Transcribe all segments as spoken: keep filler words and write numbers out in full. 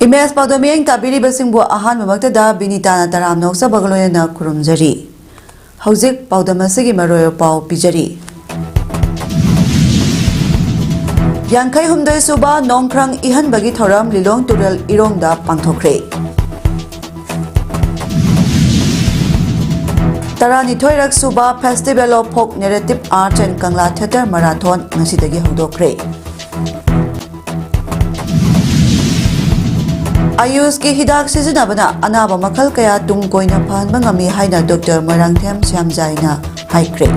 Image ꯄꯥꯎꯗꯝ ꯃꯤꯠꯌꯦꯡ ꯇꯥꯕꯤꯔꯤꯕꯁꯤꯡꯕꯨ ꯑꯍꯥꯟꯕꯃꯛꯇꯗ ꯕꯤꯅꯤꯇꯥꯅ ꯇꯔꯥꯝꯅ ꯑꯣꯛꯆꯕꯒ ꯂꯣꯏꯅꯅ ꯈꯨꯔꯨꯝꯖꯔꯤ꯫ ꯍꯧꯖꯤꯛ ꯄꯥꯎꯗꯝ ꯑꯁꯤꯒꯤ ꯃꯔꯣꯏ ꯄꯥꯎ ꯄꯤꯖꯔꯤ꯫ ꯌꯥꯡꯈꯩ ꯍꯨꯝꯗꯣꯏ ꯁꯨꯕ ꯅꯣꯡꯈ꯭ꯔꯪ ꯏꯍꯟꯕꯒꯤ ꯊꯧꯔꯝ ꯂꯤꯂꯣꯡ ꯇꯨꯔꯦꯜ ꯏꯔꯣꯡꯗ ꯄꯥꯡꯊꯣꯛꯈ꯭ꯔꯦ꯫ ꯇꯔꯥꯅꯤꯊꯣꯏꯔꯛ ꯁꯨꯕ Festival of Folk Narrative Arts and Kangla Theatre Marathon ꯉꯁꯤꯗꯒꯤ ꯍꯧꯗꯣꯛꯈ꯭ꯔꯦ꯫ ꯑꯌꯨꯁꯀꯤ ꯍꯤꯗꯥꯛ ꯁꯤꯖꯤꯟꯅꯕꯅ ꯑꯅꯥꯕ ꯃꯈꯜ ꯀꯌꯥ ꯇꯨꯡ ꯀꯣꯏꯅ ꯐꯍꯟꯕ ꯉꯝꯃꯤ ꯍꯥꯏꯅ ꯗꯣꯛꯇꯔ ꯃꯣꯏꯔꯥꯡꯊꯦꯝ ꯁ꯭ꯌꯥꯝꯖꯥꯏꯅ ꯍꯥꯏꯈ꯭ꯔꯦ꯫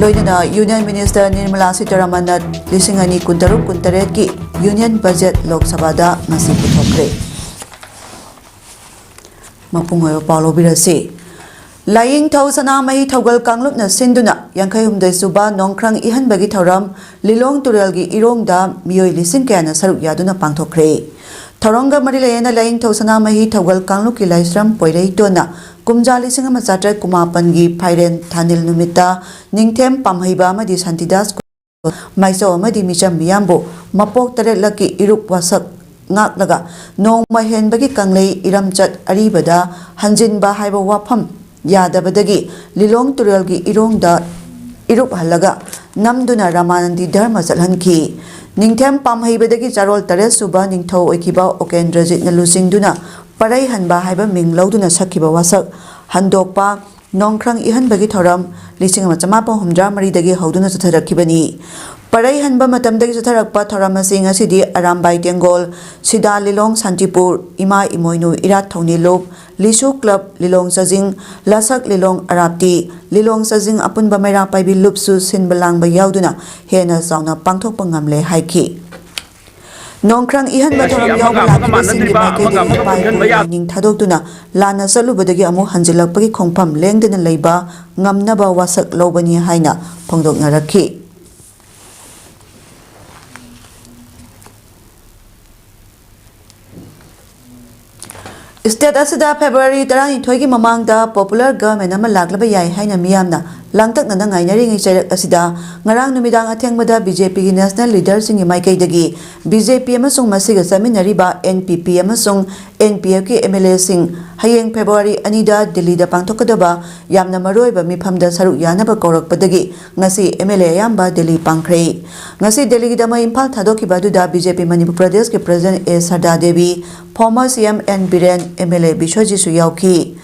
ꯂꯣꯏꯅꯅ ꯌꯨꯅꯤꯌꯟ ꯃꯤꯅꯤꯁꯇꯔ ꯅꯤꯔꯃꯂꯥ ꯁꯤꯇꯥꯔꯥꯃꯟꯅ ꯂꯤꯁꯤꯡ ꯑꯅꯤ ꯀꯨꯟꯇꯔꯨꯛ ꯀꯨꯟꯇꯔꯦꯠꯀꯤ ꯌꯨꯅꯤꯌꯟ ꯕꯖꯦꯠ ꯂꯣꯛ ꯁꯚꯥꯗ ꯉꯁꯤ ꯄꯨꯊꯣꯛꯈ꯭ꯔꯦ꯫ ꯃꯄꯨꯡ ꯑꯣꯏꯕ ꯄꯥꯎ ꯂꯧꯕꯤꯔꯁꯤ꯫ ꯂꯥꯏꯌꯦꯡꯊꯧ ꯁꯅꯥꯃꯍꯤ ꯊꯧꯒꯜ ꯀꯥꯡꯂꯨꯞꯅ ꯁꯤꯟꯗꯨꯅ ꯌꯥꯡꯈꯩ ꯍꯨꯝꯗꯣꯏ ꯁꯨꯕ ꯅꯣꯡꯈ꯭ꯔꯪ ꯏꯍꯟꯕꯒꯤ ꯊꯧꯔꯝ ꯂꯤꯂꯣꯡ ꯇꯨꯔꯦꯜꯒꯤ ꯏꯔꯣꯡꯗ ꯃꯤꯑꯣꯏ ꯂꯤꯁꯤꯡ ꯀꯌꯥꯅ ꯁꯔꯨꯛ ꯌꯥꯗꯨꯅ ꯄꯥꯡꯊꯣꯛꯈ꯭ꯔꯦ꯫ ꯊꯧꯔꯝꯒ ꯃꯔꯤ ꯂꯩꯅꯅ ꯂꯥꯏꯌꯦꯡꯊꯧ ꯁꯅꯥꯃꯍꯤ ꯊꯧꯒꯜ ꯀꯥꯡꯂꯨꯞꯀꯤ ꯂꯥꯏꯁ꯭ꯔꯝ ꯄꯣꯏꯔꯩꯇꯣꯟꯅ ꯀꯨꯝꯖꯥ ꯂꯤꯁꯤꯡ ꯑꯃ ꯆꯥꯇ꯭ꯔꯦꯠ ꯀꯨꯟꯃꯥꯄꯟꯒꯤ ꯐꯥꯏꯔꯦꯟ ꯊꯥꯅꯤꯜ ꯅꯨꯃꯤꯠꯇ ꯅꯤꯡꯊꯦꯝ ꯄꯥꯝꯍꯩꯕ ꯑꯃꯗꯤ ꯁꯥꯟꯇꯤꯗꯥꯁ ꯃꯥꯏꯆꯧ ꯑꯃꯗꯤ ꯃꯤꯆꯝ ꯃꯤꯌꯥꯝꯕꯨ ꯃꯄꯣꯛ ꯇꯔꯦꯠꯂꯛꯀꯤ ꯏꯔꯨꯞ ꯋꯥꯁꯛ ꯉꯥꯛꯂꯒ ꯅꯣꯡꯃ ꯍꯦꯟꯕꯒꯤ ꯀꯪꯂꯩ ꯏꯔꯝꯆꯠ ꯑꯔꯤꯕꯗ ꯍꯟꯖꯤꯟꯕ ꯍꯥꯏꯕ ꯋꯥꯐꯝ ꯌꯥꯗꯕꯗꯒꯤ ꯂꯤꯂꯣꯡ ꯇꯨꯔꯦꯜꯒꯤ ꯏꯔꯣꯡꯗ ꯏꯔꯨꯞ ꯍꯜꯂꯒ ꯅꯝꯗꯨꯅ ꯔꯥꯃꯥꯅꯟꯗꯤ ꯙꯔꯃ ꯆꯠꯍꯟꯈꯤ꯫ ꯅꯤꯡꯊꯦꯝ ꯄꯥꯝꯍꯩꯕꯗꯒꯤ ꯆꯥꯔꯣꯜ ꯇꯔꯦꯠ ꯁꯨꯕ ꯅꯤꯡꯊꯧ ꯑꯣꯏꯈꯤꯕ ꯎꯀꯦꯟꯗ꯭ꯔꯖꯤꯠꯅ ꯂꯨꯆꯤꯡꯗꯨꯅ ꯄꯔꯩ ꯍꯟꯕ ꯍꯥꯏꯕ ꯃꯤꯡ ꯂꯧꯗꯨꯅ ꯁꯛꯈꯤꯕ ꯋꯥꯁꯛ ꯍꯟꯗꯣꯛꯄ ꯅꯣꯡꯈ꯭ꯔꯪ ꯏꯍꯟꯕꯒꯤ ꯊꯧꯔꯝ ꯂꯤꯁꯤꯡ ꯑꯃ ꯆꯃꯥꯄꯟ ꯍꯨꯝꯗ꯭ꯔꯥ ꯃꯔꯤꯗꯒꯤ ꯍꯧꯗꯨꯅ ꯆꯠꯊꯔꯛꯈꯤꯕꯅꯤ꯫ ꯄꯔꯩ ꯍꯟꯕ ꯃꯇꯝꯗꯒꯤ ꯆꯠꯊꯔꯛꯄ ꯊꯧꯔꯝ ꯑꯁꯤ ꯉꯁꯤꯗꯤ ꯑꯔꯥꯝꯕꯥꯏ ꯇꯦꯡꯒꯣꯜ, ꯁꯤꯗꯥ ꯂꯤꯂꯣꯡ ꯁꯥꯟꯇꯤꯄꯨꯔ, ꯏꯃꯥ ꯏꯃꯣꯏꯅꯨ ꯏꯔꯥꯠ ꯊꯧꯅꯤ ꯂꯨꯞ, ꯂꯤꯁꯨ ꯀ꯭ꯂꯕ ꯂꯤꯂꯣꯡ ꯆꯥꯖꯤꯡ, ꯂꯁꯛ ꯂꯤꯂꯣꯡ ꯑꯔꯥꯞꯇꯤ, ꯂꯤꯂꯣꯡ ꯆꯥꯖꯤꯡ ꯑꯄꯨꯟꯕ ꯃꯩꯔꯥ ꯄꯥꯏꯕꯤ ꯂꯨꯞꯁꯨ ꯁꯤꯟꯕ ꯂꯥꯡꯕ ꯌꯥꯎꯗꯨꯅ ꯍꯦꯟꯅ ꯆꯥꯎꯅ ꯄꯥꯡꯊꯣꯛꯄ ꯉꯝꯂꯦ ꯍꯥꯏꯈꯤ꯫ ꯅꯣꯡꯈ꯭ꯔꯪ ꯏꯍꯟꯕ ꯊꯧꯔꯝ ꯌꯥꯎꯕ ꯂꯥꯛꯈꯤꯕꯁꯤꯡꯒꯤ ꯃꯥꯏꯀꯩꯗꯒꯤ ꯏꯄꯥ ꯏꯄꯨꯒꯤ ꯅꯤꯡ ꯊꯥꯗꯣꯛꯇꯨꯅ ꯂꯥꯟꯅ ꯆꯠꯂꯨꯕꯗꯒꯤ ꯑꯃꯨꯛ ꯍꯟꯖꯤꯜꯂꯛꯄꯒꯤ ꯈꯣꯡꯐꯝ ꯂꯦꯡꯗꯅ ꯂꯩꯕ ꯉꯝꯅꯕ ꯋꯥꯁꯛ ꯂꯧꯕꯅꯤ ꯍꯥꯏꯅ ꯐꯣꯡꯗꯣꯛꯅꯔꯛꯈꯤ꯫ ꯁ꯭ꯇꯦꯠ ꯑꯁꯤꯗ ꯐꯦꯕ꯭ꯔꯨꯋꯥꯔꯤ ꯇꯔꯥꯅꯤꯊꯣꯏꯒꯤ ꯃꯃꯥꯡꯗ ꯄꯣꯄꯨꯂꯔ ꯒꯚꯔꯟꯃꯦꯟ ꯑꯃ ꯂꯥꯛꯂꯕ ꯌꯥꯏ ꯍꯥꯏꯅ ꯃꯤꯌꯥꯝꯅ ꯂꯥꯡꯇꯛꯅꯅ ꯉꯥꯏꯅꯔꯤꯉꯩ ꯆꯩꯔꯛ ꯑꯁꯤꯗ ꯉꯔꯥꯡ ꯅꯨꯃꯤꯗꯥꯡ ꯑꯊꯦꯡꯕꯗ ꯕꯤ ꯖꯦ ꯄꯤꯒꯤ ꯅꯦꯁꯅꯦꯜ ꯂꯤꯗꯔꯁꯤꯡꯒꯤ ꯃꯥꯏꯀꯩꯗꯒꯤ ꯕꯤ ꯖꯦ ꯄꯤ ꯑꯃꯁꯨꯡ ꯃꯁꯤꯒ ꯆꯠꯃꯤꯟꯅꯔꯤꯕ ꯑꯦꯟ ꯄꯤ ꯄꯤ ꯑꯃꯁꯨꯡ ꯑꯦꯟ ꯄꯤ ꯑꯦꯐꯀꯤ ꯑꯦꯝ ꯑꯦꯜ ꯑꯦꯁꯤꯡ ꯍꯌꯦꯡ ꯐꯦꯕ꯭ꯔꯨꯋꯥꯔꯤ ꯑꯅꯤꯗ ꯗꯤꯜꯂꯤꯗ ꯄꯥꯡꯊꯣꯛꯀꯗꯕ ꯌꯥꯝꯅ ꯃꯔꯨꯑꯣꯏꯕ ꯃꯤꯐꯝꯗ ꯁꯔꯨꯛ ꯌꯥꯅꯕ ꯀꯧꯔꯛꯄꯗꯒꯤ ꯉꯁꯤ ꯑꯦꯝ ꯑꯦꯜ ꯑꯦ ꯑꯌꯥꯝꯕ ꯗꯤꯜꯂꯤ ꯄꯥꯡꯈ꯭ꯔꯦ꯫ ꯉꯁꯤ ꯗꯤꯜꯂꯤꯒꯤꯗꯃꯛ ꯏꯝꯐꯥꯜ ꯊꯥꯗꯣꯛꯈꯤꯕ ꯑꯗꯨꯗ ꯕꯤ ꯖꯦ ꯄꯤ ꯃꯅꯤꯄꯨꯔ ꯄ꯭ꯔꯗꯦꯁꯀꯤ president A Sharda Devi, former C M N Biren, M L A ꯕꯤꯁ꯭ꯋꯖꯤꯠꯁꯨ ꯌꯥꯎꯈꯤ꯫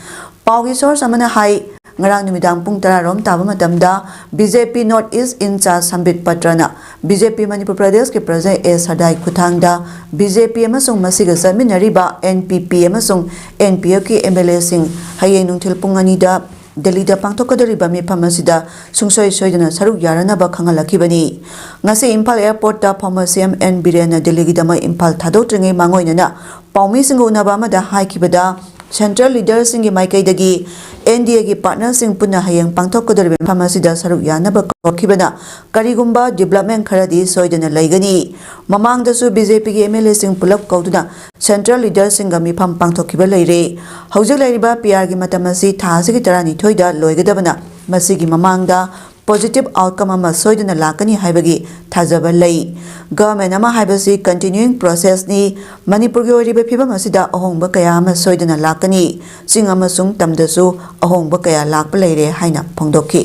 ꯄꯥꯎꯒꯤ ꯁꯣꯔꯁ ꯑꯃꯅ ꯍꯥꯏ, ꯉꯔꯥꯡ ꯅꯨꯃꯤꯗꯥꯡ ꯄꯨꯡ ꯇꯔꯥ ꯔꯣꯝ ꯇꯥꯕ ꯃꯇꯝꯗ B J P north east in charge Sambit ꯄꯇ꯭ꯔꯅ ꯕꯤ ꯖꯦ ꯄꯤ ꯃꯅꯤꯄꯨꯔ ꯄ꯭ꯔꯗꯦꯁꯀꯤ ꯄ꯭ꯔꯁꯤꯗꯦꯟ ꯑꯦ ꯁꯔꯗꯥꯏ ꯈꯨꯠꯊꯥꯡꯗ ꯕꯤ ꯖꯦ ꯄꯤ ꯑꯃꯁꯨꯡ ꯃꯁꯤꯒ ꯆꯠꯃꯤꯟꯅꯔꯤꯕ ꯑꯦꯟ ꯄꯤ ꯄꯤ ꯑꯃꯁꯨꯡ ꯑꯦꯟ ꯄꯤ ꯑꯦꯐꯀꯤ ꯑꯦꯝ ꯑꯦꯜ ꯑꯦꯁꯤꯡ ꯍꯌꯦꯡ ꯅꯨꯡꯊꯤꯜ ꯄꯨꯡ ꯑꯅꯤꯗ ꯗꯤꯜꯂꯤꯗ ꯄꯥꯡꯊꯣꯛꯀꯗꯧꯔꯤꯕ ꯃꯤꯐꯝ ꯑꯁꯤꯗ ꯁꯨꯡꯁꯣꯏ ꯁꯣꯏꯗꯅ ꯁꯔꯨꯛ ꯌꯥꯔꯅꯕ ꯈꯪꯍꯜꯂꯛꯈꯤꯕꯅꯤ꯫ ꯉꯁꯤ ꯏꯝꯐꯥꯜ ꯑꯦꯌꯔꯄꯣꯔꯠꯇ former C M and ꯕꯤꯔꯦꯟꯅ ꯗꯤꯜꯂꯤꯒꯤꯗꯃꯛ Imphal ꯊꯥꯗꯣꯛꯇ꯭ꯔꯤꯉꯩ ꯃꯥꯡꯑꯣꯏꯅꯅ ꯄꯥꯎꯃꯤꯁꯤꯡꯒ ꯎꯅꯕ ꯑꯃꯗ ꯍꯥꯏꯈꯤꯕꯗ, ꯁꯦꯟꯇ꯭ꯔꯦꯜ ꯂꯤꯗꯔꯁꯤꯡꯒꯤ ꯃꯥꯏꯀꯩꯗꯒꯤ ꯑꯦꯟ ꯗꯤ ꯑꯦꯒꯤ ꯄꯥꯔꯠꯅꯔꯁꯤꯡ ꯄꯨꯟꯅ ꯍꯌꯦꯡ ꯄꯥꯡꯊꯣꯛꯀꯗꯧꯔꯤꯕ ꯃꯤꯐꯝ ꯑꯁꯤꯗ ꯁꯔꯨꯛ ꯌꯥꯅꯕ ꯀꯧꯔꯛꯈꯤꯕꯅ ꯀꯔꯤꯒꯨꯝꯕ ꯗꯤꯕ꯭ꯂꯞꯃꯦꯟ ꯈꯔꯗꯤ ꯁꯣꯏꯗꯅ ꯂꯩꯒꯅꯤ꯫ ꯃꯃꯥꯡꯗꯁꯨ ꯕꯤ ꯖꯦ ꯄꯤꯒꯤ ꯑꯦꯝ ꯑꯦꯜ ꯑꯦꯁꯤꯡ ꯄꯨꯂꯞ ꯀꯧꯗꯨꯅ ꯁꯦꯟꯇ꯭ꯔꯦꯜ ꯂꯤꯗꯔꯁꯤꯡꯒ ꯃꯤꯐꯝ ꯄꯥꯡꯊꯣꯛꯈꯤꯕ ꯂꯩꯔꯦ꯫ ꯍꯧꯖꯤꯛ ꯂꯩꯔꯤꯕ ꯄꯤ ꯑꯥꯔꯒꯤ ꯃꯇꯝ ꯑꯁꯤ ꯊꯥ ꯑꯁꯤꯒꯤ ꯇꯔꯥꯅꯤꯊꯣꯏꯗ ꯂꯣꯏꯒꯗꯕꯅ ꯃꯁꯤꯒꯤ ꯃꯃꯥꯡꯗ ꯄꯣꯖꯤꯇꯤꯚ ꯑꯥꯎꯠꯀꯝ ꯑꯃ ꯁꯣꯏꯗꯅ ꯂꯥꯛꯀꯅꯤ ꯍꯥꯏꯕꯒꯤ ꯊꯥꯖꯕ ꯂꯩ꯫ ꯒꯚꯔꯟꯃꯦꯟ ꯑꯃ ꯍꯥꯏꯕꯁꯤ ꯀꯟꯇꯤꯅ꯭ꯌꯨꯌꯤꯡ ꯄ꯭ꯔꯣꯁꯦꯁꯅꯤ꯫ ꯃꯅꯤꯄꯨꯔꯒꯤ ꯑꯣꯏꯔꯤꯕ ꯐꯤꯕꯝ ꯑꯁꯤꯗ ꯑꯍꯣꯡꯕ ꯀꯌꯥ ꯑꯃ ꯁꯣꯏꯗꯅ ꯂꯥꯛꯀꯅꯤ꯫ ꯆꯤꯡ ꯑꯃꯁꯨꯡ ꯇꯝꯗꯁꯨ ꯑꯍꯣꯡꯕ ꯀꯌꯥ ꯂꯥꯛꯄ ꯂꯩꯔꯦ ꯍꯥꯏꯅ ꯐꯣꯡꯗꯣꯛꯈꯤ꯫